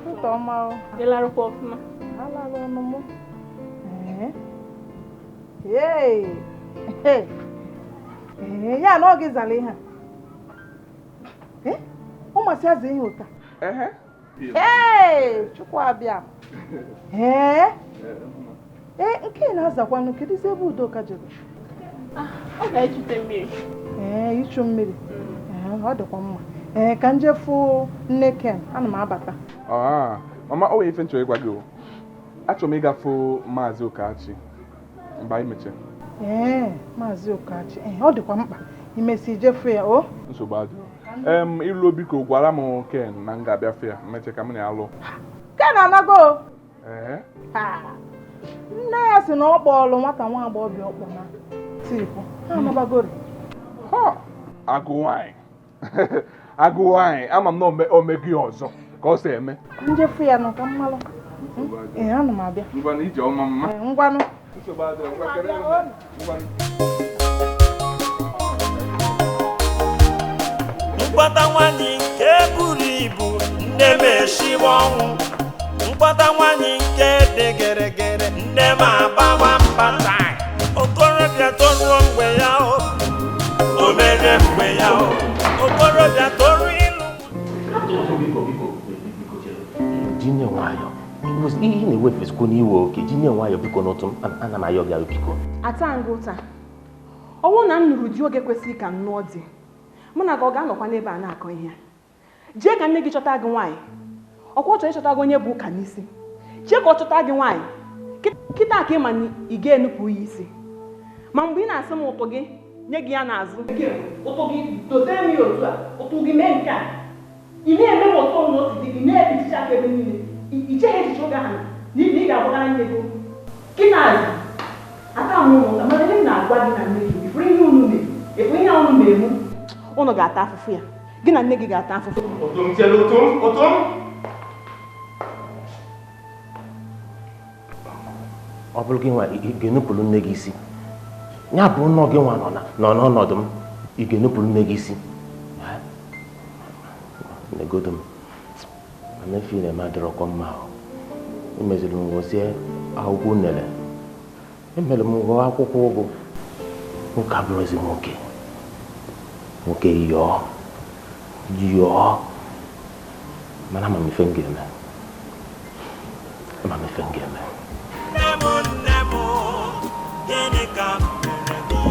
ụtụtụ ọma o. Ị larụkwa ọfụma? Alarụ ọnụ mụ. Ee. Ee, ya na ọ gị zara ihe a. Ee, ụmụasị aza ihe ụta. Ee, Chukwu abịa. Ee. Ee, nke na-azakwanụ, kedụzi ebe Udoka jere? Ọ ga-echute mmiri. Ee, ichu mmiri. Ee, ọ dịkwa mma. Ee, ka nje fụ nne Ken, ana m abata. Mama, o nwere ife m chọrọ ịgwa gị o. Achọrọ m ịgafe Maazị Okachi mgbe anyị mechie. Ee, Maazị Okachi, ee, ọ dịkwa mkpa imesi jefu ya o. Nsogbu adịghị. Ilu biko gwara m Ken na m ga-abịa fụ ya, mmeche ka m na ya lụọ. Ken anago. Ee. Nne ya sị na ọ kpọọlụ nwata nwa agbọghọbịa ọkpọ na tiripụ. Ha anabagori. Ha, agụ nwaanyị. Agụ nwaanyị, ama m na o mego ya ọzọ ka ọ si eme. Njefu ya nụ ka m malụ. Ee, ana m abịa. Ngwanụ ije ọma mma. Ngwanụ. Nsogbu adịghị, ngwa kere ngwanụ. Mkpata nwanyị nke buru ibu nne m eshiwe ọnwụ. Mkpata nwanyị nke dị geregere nne m agbawa mkpata. Okorobịa toruo mgbe ya o, o mere mgbe ya o. Okorobịa toruo ịlụ. Jinye nwayọ. Ihe na-ewefesikwu n'iwe oke. Jinye nwayọ biko n'ụtụ m, ana m ayọ gị ayọ biko. Ata nga ụta. Ọ bụrụ na m nụrụ di oge kwesịrị ka m nụọ di, mụ na gị ọ ga-anọkwa n'ebe a na-akọ ihe a. Jee ka nne gị chọta gị nwaanyị. Ọkwa ọ chọrọ ịchọta gị onye bụ ụka n'isi. Jee ka ọ chọta gị nwaanyị. Kịta ka ị ma na ị ga-enupụ ya isi. Ma mgbe ị na-asị m ụtụ gị, nye gị ya n'azụ. Ụtụ gị dotere m ya otu a, ụtụ gị mee nke a. Ị na-eme m ụtọ na otu dị gị, na-ebichicha aka ebe niile. I cheghị echiche oge ahụ n'ihi na ị ga-agbagara nne gị. Kịta azụ, ata m ụlọ ụta, mana ihe m na-agwa gị na nne gị, ifuru ihe unu mere, ifuru ihe unu na-emu, unu ga-ata afụfụ ya. Gị na nne gị ga-ata afụfụ. Ụtụ m chere ụtụ m, ụtụ m. Ọ bụrụ gị nwa ị ga-enupụrụ nne gị isi. Ya bụ nọ gị nwa nọ n'ọnọdụ m, ị ga-enupụrụ nne gị isi. Negodo m, mana efi na-eme adịrọkwa mma ahụ. Emeziri m gozie akwụkwọ unere. Emere m ghọọ akwụkwọ ụgụ. Nwoke abụrụzi nwoke. Nwoke yọọ. Yọọ. Mana ama m ife m ga-eme. Ama m ife m ga-eme. Nne m, gịnị ka m mere gị?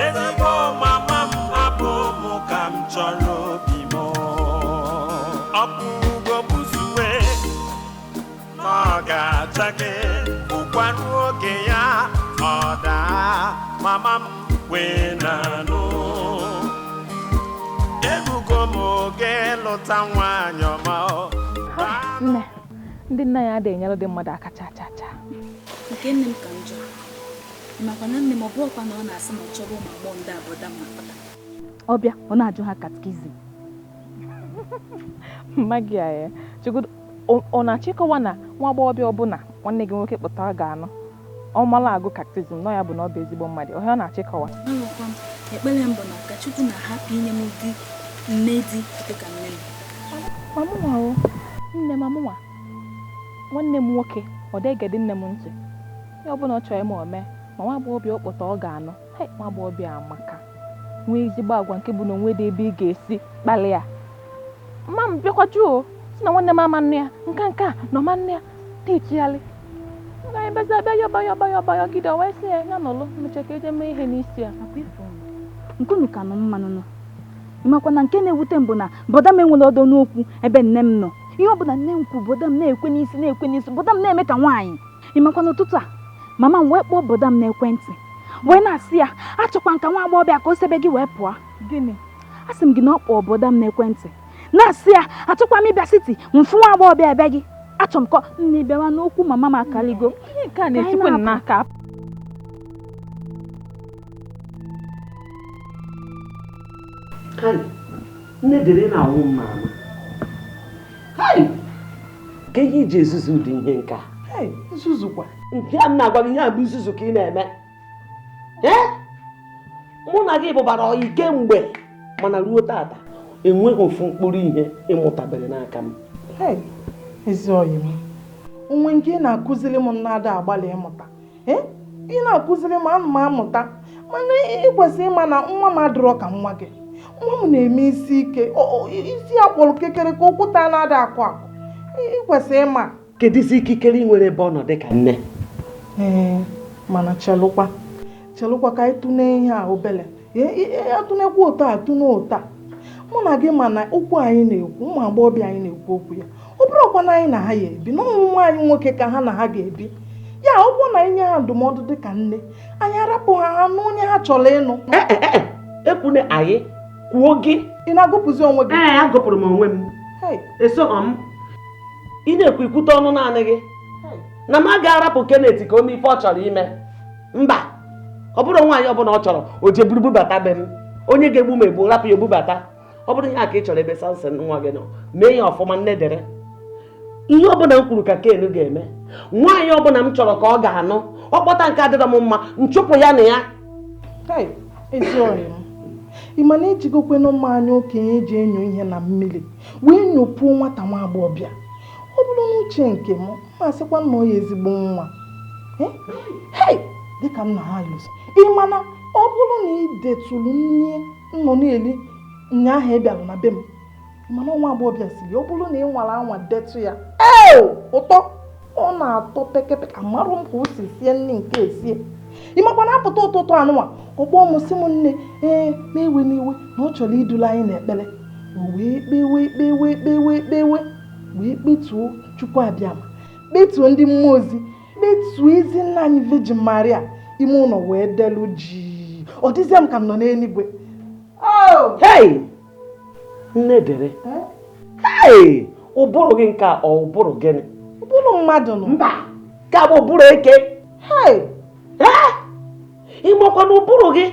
Ezigbo mama m hapụ m ka m chọrọ obi m. Ọ bụ ugo buzuwe na ọ ga-acha gị, ụkwanụ oge ya ọ daa, mama m wee na-anụ. Erugo m oge lụta nwaanyị ọma. Nne, ndị nna ya adịghị enyere dị mmadụ aka cha cha cha. Nke nne m ka m jụrụ. Makwa na nne m ọ bụrụkwa na ọ na-asị na ọ chọrọ ụmụ agbọghọ ndị abọda m akpata. Ọbịa, ọ na-ajụ ha katikizim. Mma gị a ya. Chegodu, ọ na-achịkọwa na nwa agbọghọbịa ọbụla nwanne gị nwoke kpụtara ga-anụ. Ọ mara agụ katikizim nọ ya bụ na ọ bụ ezigbo mmadụ. Ọhịa ọ na-achịkọwa. Arụkwa m, ekpere m bụ na ka Chukwu na-ahapụ inye m ụdị nne di dị ka nne m. Ma mụnwa o, nne ma mụnwa. Nwanne m nwoke ọ degede nne m ntị. Ihe ọbụla ọ chọrọ ime o mee, ma nwa agbọghọbịa ọ kpọta ọ ga-anụ. Hei, nwa agbọghọbịa amaka. Nwee ezigbo agwa nke bụ na onwe dị ebe ị ga-esi kpali ya. Mma m bịakwa jụọ si na nwanne m ama nnu ya, nka nka na ọma nnu ya, na-echigharị. Nga anyị bịazi abịa yọba yọba yọba yọgide, o wee sị ya ya nọlụ mechaa ka eje mee ihe n'isi ya. Nkunu ka nọ mmanụ nọ. Ịmakwa na nke na-ewute m bụ na bọda m enwere ọdọ n'okwu ebe nne m nọ. Ihe ọbụla nne m kwu, bọda m na-ekwe n'isi na-ekwe n'isi, bọda m na-eme ka nwaanyị. Ịmakwa n'ụtụtụ a, mama m wee kpọọ bọda m n'ekwentị wee na-asị ya achọkwa nka nwa agbọghọbịa ka o sebe gị wee pụọ. Gịnị? Asị m gị na ọ kpọọ bọda m n'ekwentị na-asị ya achọkwa m ịbịa siti mfụ nwa agbọghọbịa ebe gị, achọ m ka nne bịawa n'okwu mama m akaligo. Ihe nke a na-esikwa n'aka. Kai, nne dere na-anwụ m ama. Kai, ka ihe iji ezuzu ụdị ihe nke a? Nzuzukwa. Nke a m na-agwa gị, ihe a bụ nzuzu ka ị na-eme. Ee? Mụ na gị bụbara ọyị kemgbe, mana ruo tata enweghị ofu mkpụrụ ihe ịmụtabere n'aka m. Ezi ọyị m, onwe nke ị na-akụziri m na-ada agbalị ịmụta. Ị na-akụziri m ana m amụta, mana ị kwesịrị ịma na nwa m adịrọ ka nwa gị. Nwa m na-eme isi ike, isi ya kpọrọ kekere ka okwute na-ada akụ akụ. Ị kwesịrị ịma. Kedụzi ikikere ị nwere ebe ọ nọ dị ka nne? Ee, mana chelụkwa chelụkwa ka anyị tụnee ihe a obele. Atụnekwa ụtọ atụne ụtọ a. Mụ na gị ma na okwu anyị na-ekwu, ụmụ agbọghọbịa anyị na-ekwu okwu ya, ọ bụrụkwa na anyị na ha ga-ebi, na ụmụ nwaanyị nwoke ka ha na ha ga-ebi ya. Ọ bụrụ na anyị nye ha ndụmọdụ dị ka nne, anyị arapụ ha ha nụ onye ha chọrọ ịnụ. Ekwune anyị kwuo gị. Ị na-agụpụzi onwe gị? Ee, agụpụrụ m onwe m. Esoghọ m. Ị na-ekwu ikwute ọnụ naanị gị na m agaghị arapụ Kenneth ka o mee ife ọ chọrọ ime. Mba, ọ bụrụ nwaanyị ọbụla ọ chọrọ o je buru bubata be m. Onye ga-egbu m egbu rapụ ya ebubata. Ọ bụrụ ihe a ka ị chọrọ ebe Samson nwa gị nọ, mee ya ọfụma nne dere. Ihe ọbụla m kwuru ka Ken ga-eme. Nwaanyị ọbụla m chọrọ ka ọ ga-anụ, ọ kpọta nke adịrọ m mma, nchụpụ ya na ya. Ezi ọyị m, ị ma na ejigokwenụ mma anya okenye eji enyo ihe na mmiri wee nyopuo nwata nwa agbọghọbịa. Ọ bụrụ n'uche nke m, ma sịkwa na ọ ya ezigbo nwa. Hei, dịka nna ha lụso. Ị ma na ọ bụrụ na ị detụrụ nne nnọ na-eli ụnyaahụ ị bịara na be m, mana nwa agbọghọbịa siri ọ bụrụ na ị nwara anwa detụ ya, ee, ụtọ ọ na-atọ pekepeke, amarụ m ka o si sie nne nke esie. Ị makwa na apụta ụtụtụ anụnwa, ọ kpọọ m sị m nne, ee, ma ewe n'iwe na ọ chọrọ idula anyị n'ekpere. O wee kpewe kpewe kpewe kpewe wee kpetuo Chukwu abịama, kpetuo ndị mmụọ ozi, kpetuo ezi nna anyị Virgin Maria ime ụlọ wee delu ji. Ọ dịzie m ka m nọ n'eluigwe. Hei! Nne dere. Hei! Ụbụrụ gị nke a ọ ụbụrụ gịnị? Ụbụrụ mmadụ nọ. Mba, ka bụ ụbụrụ eke. Hei! Ị makwa na ụbụrụ gị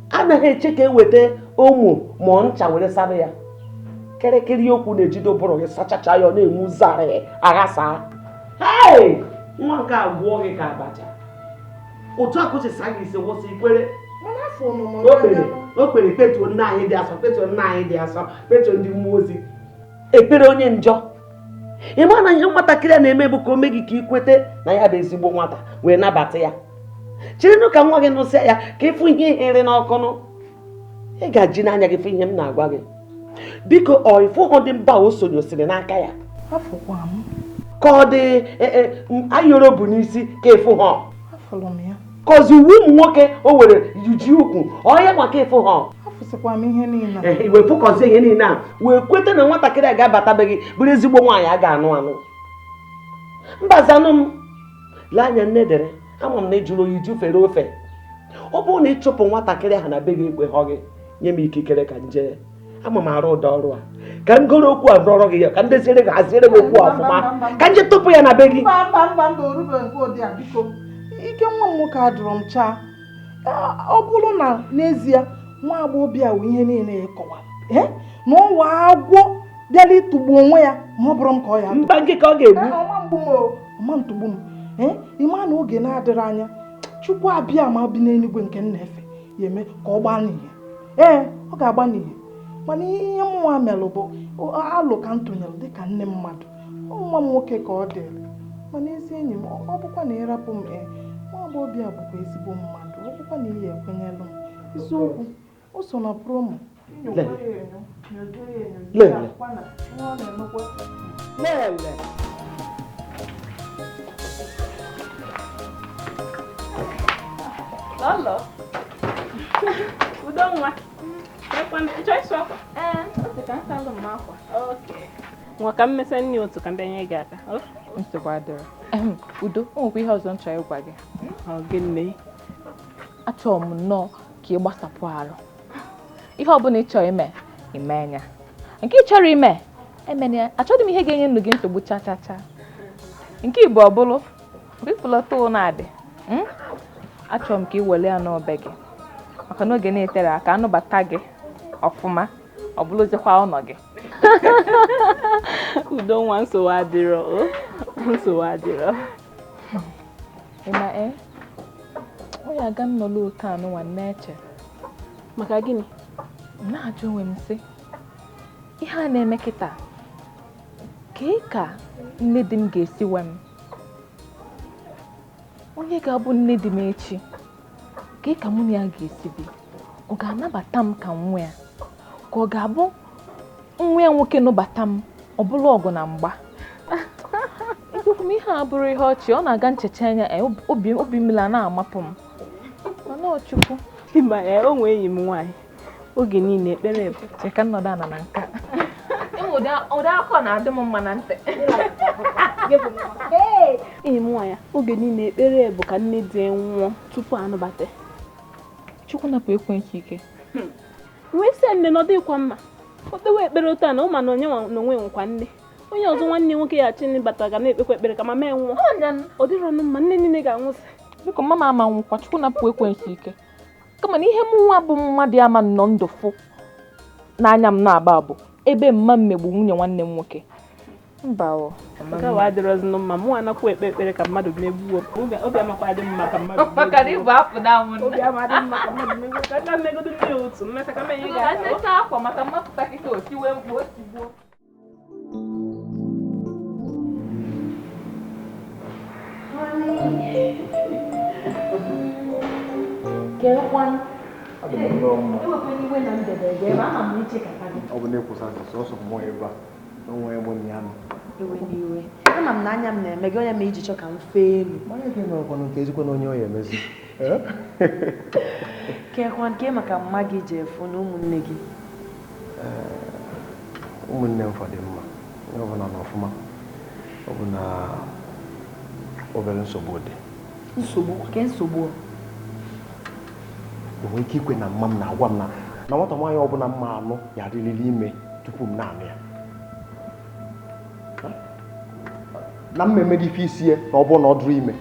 anaghị eche ka eweta ụmụ ma ncha were sara ya. Kịrịkịrị okwu na-ejide ụbụrụ gị sachacha ya, ọ na-enwu zarị aghasa. Hei! Nwa nke a gwụọ gị ka abacha. Otu a ka o si saa gị isi wụsị ikwere. O kpere kpetuo nna anyị dị asọ, kpetuo nna anyị dị asọ, kpetuo ndị mmụọ ozi. Ekpere onye njọ. Ị ma na ihe nwatakịrị a na-eme bụ ka o mee gị ka ị kwete na ya bụ ezigbo nwata wee nabata ya. Chirinụ ka nwa gị nụsịa ya ka ịfụ ihe ihere n'ọkụnụ. Ị ga-ji n'anya gị fụ ihe m na-agwa gị. Biko ọ ịfụhụ dị mba o sonyosiri n'aka ya. Afụkwa m. Ka ọ dị ayọrọ bụ n'isi ka ịfụ ha. Afụrụ m ya. Ka ọzi uwe ụmụ nwoke o were yuji ukwu ọ ya maka ịfụ ha. Afụsịkwa m ihe niile. Wee fụkọzie ihe niile a wee kweta na nwatakịrị a ga-abatabe gị bụrụ ezigbo nwaanyị a ga-anụ anụ. Mbazanụ m lee anya nne dere, ama m na ị jụrụ oyi jufere ofe. Ọ bụrụ na ịchụpụ nwatakịrị ahụ na be gị ekweghọ gị, nye m ikikere ka nje. Ama m arụ ụdọ ọrụ a ka m goro okwu a rụọrọ gị ya, ka m deziere gị haziere gị okwu a ọfụma, ka nje tụpụ ya na be gị. Mba mba mba mba, orube nke ụdị a biko. Ike nwa m nwoke adụrọ m chaa. Ọ bụrụ na n'ezie nwa agbọghọbịa wụ ihe niile ya kọwara, na ọwa agwọ bịara ịtụgbu onwe ya, ma ọ bụrụ m ka ọ ya mba nke ka ọ ga-egbu. Ọma mgbu m, ọma ntụgbu m. Ịma na oge na-adịrị anya Chukwu abịa ma bi n'eluigwe nke m na-efe ya eme ka ọ gbaa n'ihe. Ee, ọ ga-agba n'ihe. Mana ihe mụnwa melụ bụ alụ ka m tụnyere dịka nne mmadụ. Nwa m nwoke ka ọ dịrị. Mana ezi enyi m, ọ bụkwa na ịrapụ m ee, nwa agbọghọbịa bụkwa ezigbo mmadụ, ọ bụkwa na iyi ekwenyelụ m. Eziokwu, o so na promo. Lele. Lele. Lolo. Udo nwa. Ịchọ ịsụ akwa? Ee, ọ sị ka m salụ m akwa. Okay. Nwa ka m mesa nri otu ka m bịa nye gị aka. Nsogbu adịrọ. Udo, o nwekwa ihe ọzọ m chọrọ ịgwa gị. Ọ gịnị? Achọrọ m nnọọ ka ị gbasapụ arụ. Ihe ọbụla ị chọrọ ime, ime ya. Nke ị chọrọ ime, emena ya. Achọghị m ihe ga-enye ndụ gị nsogbu cha cha cha. Nke ịbụ ọbụlụ, ịpụlọta ụlọ adị. Achọrọ m ka ị were ya n'obe gị. Maka na oge na-etere aka anụbata gị ọfụma, ọ bụrụzikwa ụlọ gị. Udo nwa nsogbu adịrọ, nsogbu adịrọ. Ị ma ọ ya aga nnọlụ otu anụnwa na-eche. Maka gịnị? M na-ajụ onwe m sị, ihe a na-eme kịta, kee ka nne di m ga-esi we m? Onye ga-abụ nne di m echi, kee ka mụ na ya ga-esi bi? Ọ ga-anabata m ka nwa ya? Ka ọ ga-abụ nwa ya nwoke nụbata m, ọ bụrụ ọgụ na mgba? Eziokwu m, ihe a bụrụ ihe ọchị, ọ na-aga nchecha anya, obi mmiri a na-amapụ m. Mana ọ Chukwu. Ịma o nwee enyi m nwaanyị, oge niile ekpere bụ. Cheka nnọdụ ala na nka. Ụdị akọ na-adị m mma na ntị. Enyi m nwaanyị, oge niile ekpere bụ ka nne di nwụọ tupu anụbata. Chukwu napụ ekwensu ike. Wee sị nne na ọ dịghịkwa mma. O kpewe ekpere otu a na ụma na onye na onwe nwekwa nne. Onye ọzọ nwanne nwoke ya chi bata ga na-ekpekwa ekpere ka mama ya nwụọ. Ọ dịrọnụ mma, nne niile ga-anwụsị. Biko mama ama nwụkwa, Chukwu napụ ekwensu ike. Kama na ihe mụ nwa bụ mmadụ ama nọ ndụ fụ n'anya m na-agba bụ ebe mma mmegbu nwunye nwanne m nwoke. Mba o. Nke a adịrọzinụ mma, mụ anakwa ekpe ekpere ka mmadụ megbuo. Obi amakwa adị mma ka mmadụ megbuo. Maka na ịbụ apụ na-anwụ. Obi ama adị mma ka mmadụ megbuo. Ka aka mmegodo nne otu, mmesa ka menye gị aka. Ka akwa maka mmapụta kịta otiwe mkpu otigbuo. Ọ bụ na-ekwusa sọsọ mmụọ ebe a, onwe ebe onye ya nọ. Ama m na anya m na-eme gị onye ma iji chọ ka m fee elu. Onye ga-emekwanụ nke ezikwa na onye ọ ya emezi. Kekwa nke maka mma gị ji efu na ụmụnne gị. Ụmụnne m fọdụ mma, onye ọbụla nọ ọfụma. Ọ bụ na obere nsogbu dị. Nsogbu? Ke nsogbu? Enwere ike ikwe na mma m na-agwa m na nwata nwaanyị ọbụla mma anụ ya adịrịrị ime tupu m na-anụ ya. Na mmemme dị ife isi ya na ọ bụrụ na ọ dụrụ ime.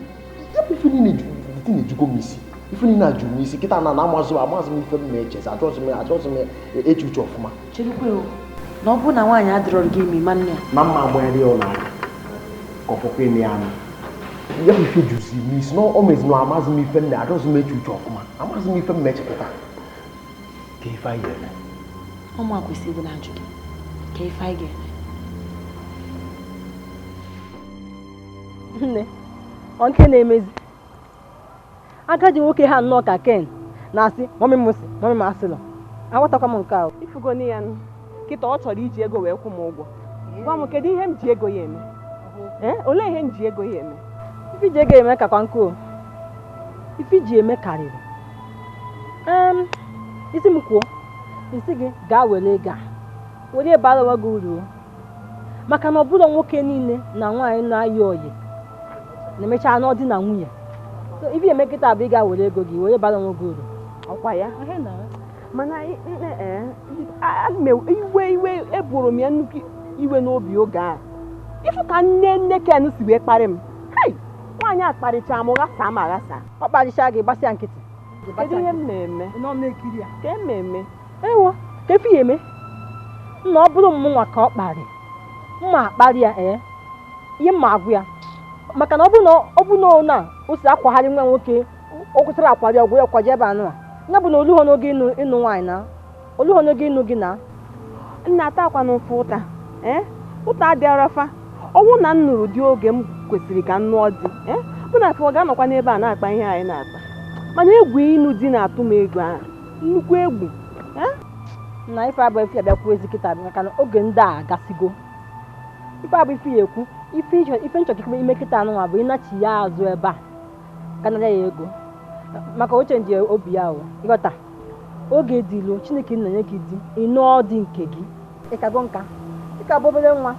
Ya bụ ife niile na-ejugo m isi. Ife niile ajụ m isi kịta na amazụ m ife m na-echezi achọzụ m eche uche ọfụma. Cherekwe o, na ọ bụrụ na nwaanyị adịrọrọ gị ime ma nne ya. Na mma agbanyere ya ụlọ aka ka ọ fọkwa ime ya anụ. Ya bụ ife juzi m isi na o mezi na amazụ m ife m na achọzụ m eche uche ọfụma. Amazụ m ife m na-eche kịta. Ka ife anyị ga-eme. Ụmụ a kwesịrị ịdị na-ajụ gị. Ka ife anyị ga-eme. Nne, ọ nke na-emezi. Agadi nwoke ha nnọọ ka Ken na-asị mọmị m sị mọmị m asịlọ. Aghọtakwa m nke ahụ. Ifugoni ya nụ, kịta ọ chọrọ iji ego wee kwụ m ụgwọ. Gwa m kedu ihe m ji ego ya eme? Olee ihe m ji ego ya eme? Ife iji ego eme kakwa nkụ o. Ife iji eme karịrị. Isi m kwuo, isi gị gaa were ego a. Were bara onwe gị uru. Maka na ọ bụrụ nwoke niile na nwaanyị na-ayị ọyị na-emecha anụ di na nwunye. So ife eme kịta bụ ị ga were ego gị were bara onwe gị uru. Ọkwa ya? Mana iwe eboro m ya nnukwu iwe n'obi oge a. Ifu ka nne Ken si wee kparị m. Hei, nwaanyị a kparịcha m ghasaa m aghasa. Ọ kparịcha gị gbasịa nkịtị. Kedu ihe m na-eme? Nọ na-ekiri ya. Ka m na-eme? Ewo, ka efi ya eme? Nna ọ bụrụ m nwa ka ọ kparị. Mma akparị ya ihe mma agwụ ya. Maka na ọ bụ na na o si akwagharị nwa nwoke, o kwụsịrị akwari ọgwụ ya kwaje ebe anụ a. Ya bụ na oluho n'oge ịnụ nwaanyị na oluho n'oge ịnụ gị na nna ata akwa n'ụfụ ụta. Ụta adịghị fa. Ọnwụ na m nụrụ di oge m Kwesịrị ka m nụọ di, mụ na afọ ga-anọkwa n'ebe a na-akpa ihe anyị na-akpa, mana egwu ịnụ di na-atụ m egwu ahụ, nnukwu egwu. Na ife abụ ife abịakwuo ezi kịta maka na oge ndị a agasigo. Ife abụ ife ya ekwu, ife nchọkịkọ ime kịta anụnwa bụ ịnachi ya azụ ebe a ka nara ya ego maka oche nji obi ya o ịghọta oge dị ilu Chineke nna nye gị di ịnụọ dị nke gị ịkago nka ịka bụ obere nwa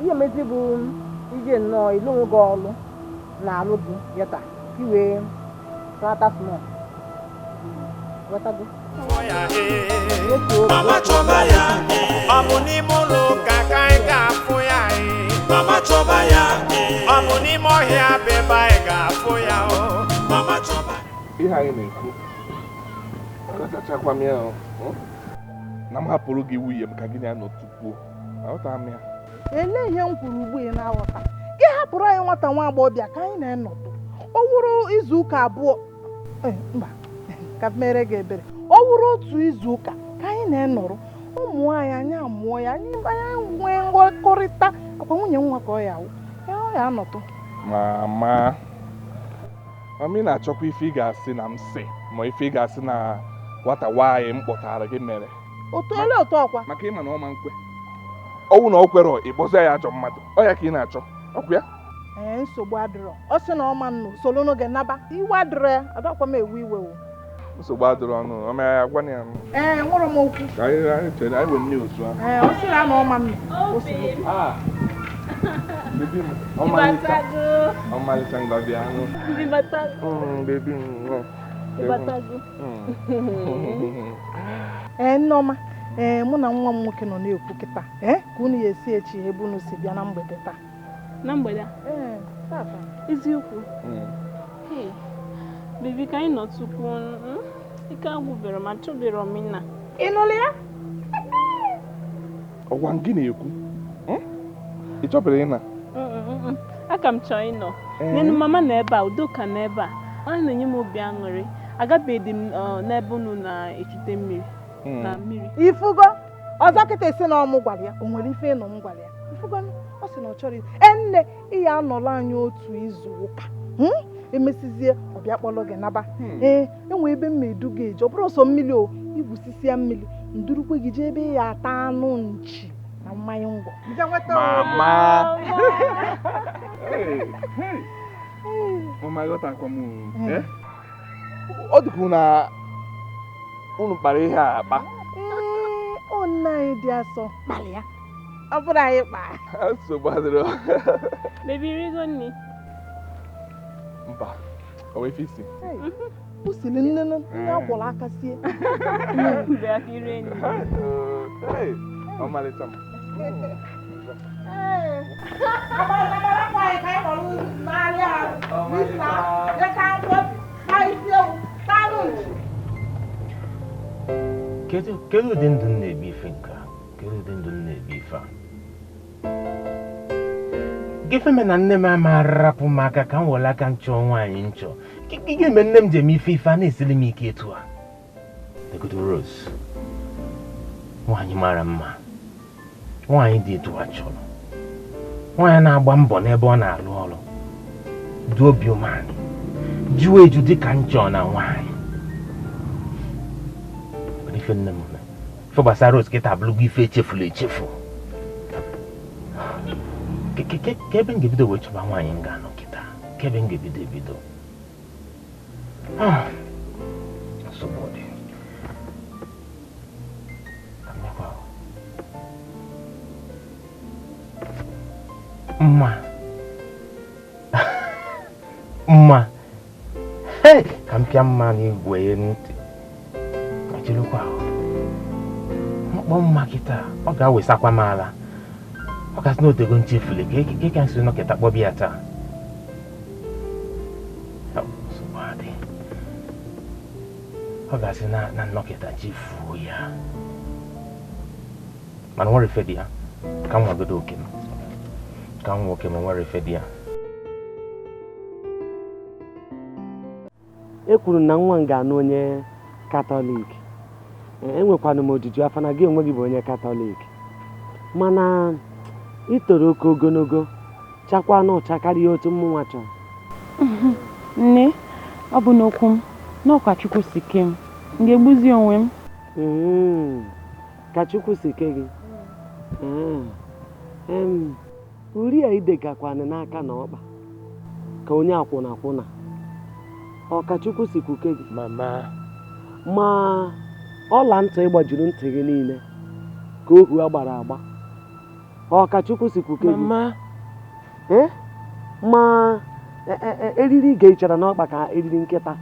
ihe mezi bụ ije nnọọ ilu onwe gị ọlụ na alụ gị yọta iwee rata small ghọtago. Mama chọba ya, ọ bụ n'ime ụlọ ụka ka anyị ga-afụ ya. Mama chọba ya, ọ bụ n'ime ọhịa bụ ebe anyị ga-afụ ya. Mama chọba. Ihe anyị na-ekwu kachachakwa m ya na m hapụrụ gị nwunye m ka gị na-anọ tupu aghọta m ya. Elee ihe m kwuru ugbu ị na-aghọta? Gị hapụrụ anyị nwata nwa agbọghọbịa ka anyị na-enọtụ. O wuru izu ụka abụọ, mba, ka mere gị ebere. O wuru otu izu ụka ka anyị na-enọrọ ụmụ anyị, anyị amụọ ya, anyị nwee nghọkọrịta akwa nwunye nwa ka ọ ya awụ ya ọ ya anọtụ. Mama, mama, ị na-achọkwa ife ị ga-asị na m sị ma ife ị ga-asị na nwata nwaanyị m kpọtara gị mere. Otu ele otu ọkwa maka ịma na ọ ma nkwe ọnwụ na ọ kwere ịkpọzi ya ajọ mmadụ ọ ya ka ị na-achọ ọkwa ya. Ee, nsogbu adịrọ, ọ sị na ọma nnụ soro n'oge naba iwe adịrọ ya, adọkwa m ewe iwe o. Nsogbu adịrọ ọnụ ọ mere ya gwa ya. Ee, nwere m okwu. Ka anyị chere anyị nwere news ahụ. Ee, ọ sị na ọma nnụ o si. Ah, baby m, ọmalịcha ọmalịcha ngabi ahụ. Baby m. Ee, Nneọma, ee, mụ na nwa m nwoke nọ na-ekwu kịta ee ka unu ya esi echi ebe unu si bịa na mgbede taa. Na mgbede a? Ee, tata. Eziokwu? Ee, bebi ka anyị nọ tupu ike agwụbere ma chọbere ọmịna. Ị nụrụ ya? Ọgwa gị na-ekwu ị chọbere ịna? Aka m chọọ ịnọ. Nenu mama nọ ebe a, Udoka nọ ebe a. Ọ na-enye m obi aṅụrị. Agabeghị m n'ebe unu na-echute mmiri. Na mmiri. Ifugo ọzọ kịta esi na ọmụ gwara ya, o nwere ife ịnọ m gwara ya. Ifugo ọ sị na ọ chọrọ nne ị ya anọrọ anyị otu izu ụka. Emesizie ọbịa kpọrọ gị naba. Ee, enwe ebe m edu gị eje, ọ bụrụ sọ mmiri o, igwusisia mmiri ndurukwe gị jee ebe ya ata anụ nchi na mmanya ngwọ. Mama. Mama, aghọtakwa m. Ọ dịkwa na unu kpara ihe a akpa. Ee, ọ nna anyị dị asọ kpara ya. Ọ bụrụ anyị kpaa. Nsogbu adịrọ. Baby, rigo nni. Mba, ọ wee isi. O siri nne nne akwọrọ aka sie. Bịa ka ire nni. Ọmalịcha m. Kedu ụdị ndụ m na-ebi ife nke a? Kedu ụdị ndụ m na-ebi ife a? Gịfe me na nne m ama rapụ m aka ka m were aka nchọ nwaanyị nchọ. Gịnị mere nne m ji eme ife ife a na-esiri m ike etu a? Legodo Rose, nwaanyị mara mma, nwaanyị dị etu a chọrọ, nwaanyị na-agba mbọ n'ebe ọ na-alụ ọrụ, dị obi umeala, jụọ eju dị ka nchọ na nwaanyị. Ife nne m mere ife gbasara Rose kịta abụrụgo ife echefuru echefu. Ka ebe m ga-ebido wee chọba nwaanyị m ga-anọ kịta, ka ebe m ga-ebido ebido. Nsogbu dị. Mma mma ka m pịa mma n'igwe ntị achịrịkwa mkpọ mma kịta ọ ga-awesakwa m ala. Ọ kasị na otego nchefule ka ka nsi nọkịta kpọbịa taa. Nsogbu adị. Ọ ga-asị na nnọkịta chefuo ya. Mana nwere ife dị ya ka m nwagodo oke m. Ka m nwoke ma nwere ife dị ya. E kwuru na nwa m ga-anụ onye Katọlik. Enwekwana m ojuju afọ na gị onwe gị bụ onye Katọlik. Mana ị toro oke ogologo, Chakwa na ụcha karịa otu mụnwa chọrọ. Nne, ọ bụ n'okwu m n'ọkwa Chukwu si kee m, m ga-egbuzi onwe m? Ka Chukwu si kee gị. Uri a idegakwanụ n'aka na ọkpa ka onye akwụna akwụna, ọ ka Chukwu si kwuke gị? Mama. Ma ọla ntị ịgbajiri ntị gị niile ka ohu a gbara agba, ọ ka Chukwu si kwuke gị? Mama. Ee, ma eriri ị ga-echara n'ọkpa ka eriri nkịta,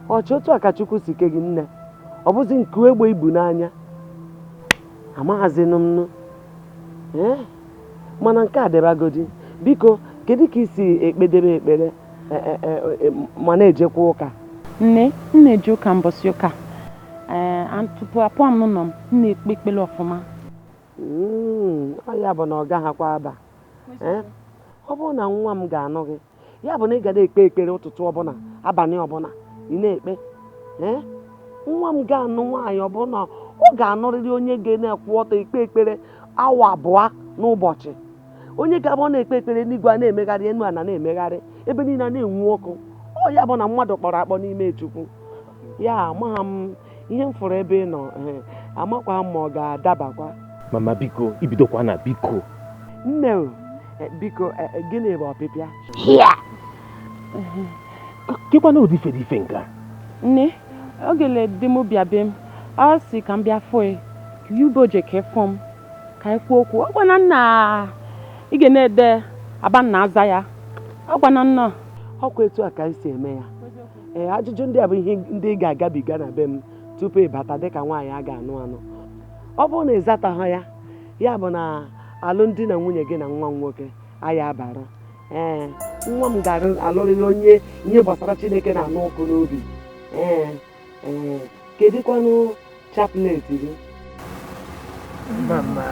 ọchị otu a ka Chukwu si ke gị nne? Ọ bụzi nku egbe ibu n'anya, amaghazinụ m nụ. Ee, mana nke a debagodi, biko, kedu ka i si ekpedebe ekpere ma na-ejekwa ụka? Nne, m na-eje ụka mbọsị ụka. Ee, tupu apụọ m n'ụlọ m, m na-ekpe ekpere ọfụma. Ọ ya bụ na ọ gaghakwa aba. Ee, ọ bụrụ na nwa m ga-anụ gị, ya bụ na ị ga na-ekpe ekpere ụtụtụ ọbụla, abalị ọbụla, ị na-ekpe. Ee, nwa m ga-anụ nwaanyị ọbụla, ọ ga-anụrịrị onye ga na-akwụ ọtọ ekpe ekpere awa 2 n'ụbọchị, onye ga-abụ ọ na-ekpe ekpere n'igwe a na-emegharị, enu ala na-emegharị, ebe niile a na-enwu ọkụ. Ọ ya bụ na mmadụ kpọrọ akpọ n'ime Chukwu. Ya amagha m ihe m fụrụ ebe ị nọ, amakwa m ma ọ ga-adabakwa. Mama biko, ibidokwa na biko. Nne o, biko, gịnị bụ ọpịpịa? Kekwana ụdị ife dị ife nke a? Nne, oge le di m bịa be m, ọ sị ka m bịa fụ ya, ka uboje ka ịfụ m, ka anyị kwuo okwu. Ọ gwana nna ị ga na-ede aba nna aza ya. Ọ gwana nna. Ọkwa etu a ka anyị si eme ya. Ee, ajụjụ ndị a bụ ihe ndị ị ga-agabiga na be m tupu ị bata dịka nwaanyị a ga-anụ anụ. Ọ bụrụ na ị zataghị ya, ya bụ na alụmdi na nwunye gị na nwa m nwoke anyị abara. Ee, nwa m ga-alụrịrị onye ihe gbasara Chineke na-anụ ọkụ n'obi. Ee, ee, kedụkwanụ chaplet gị? Mama.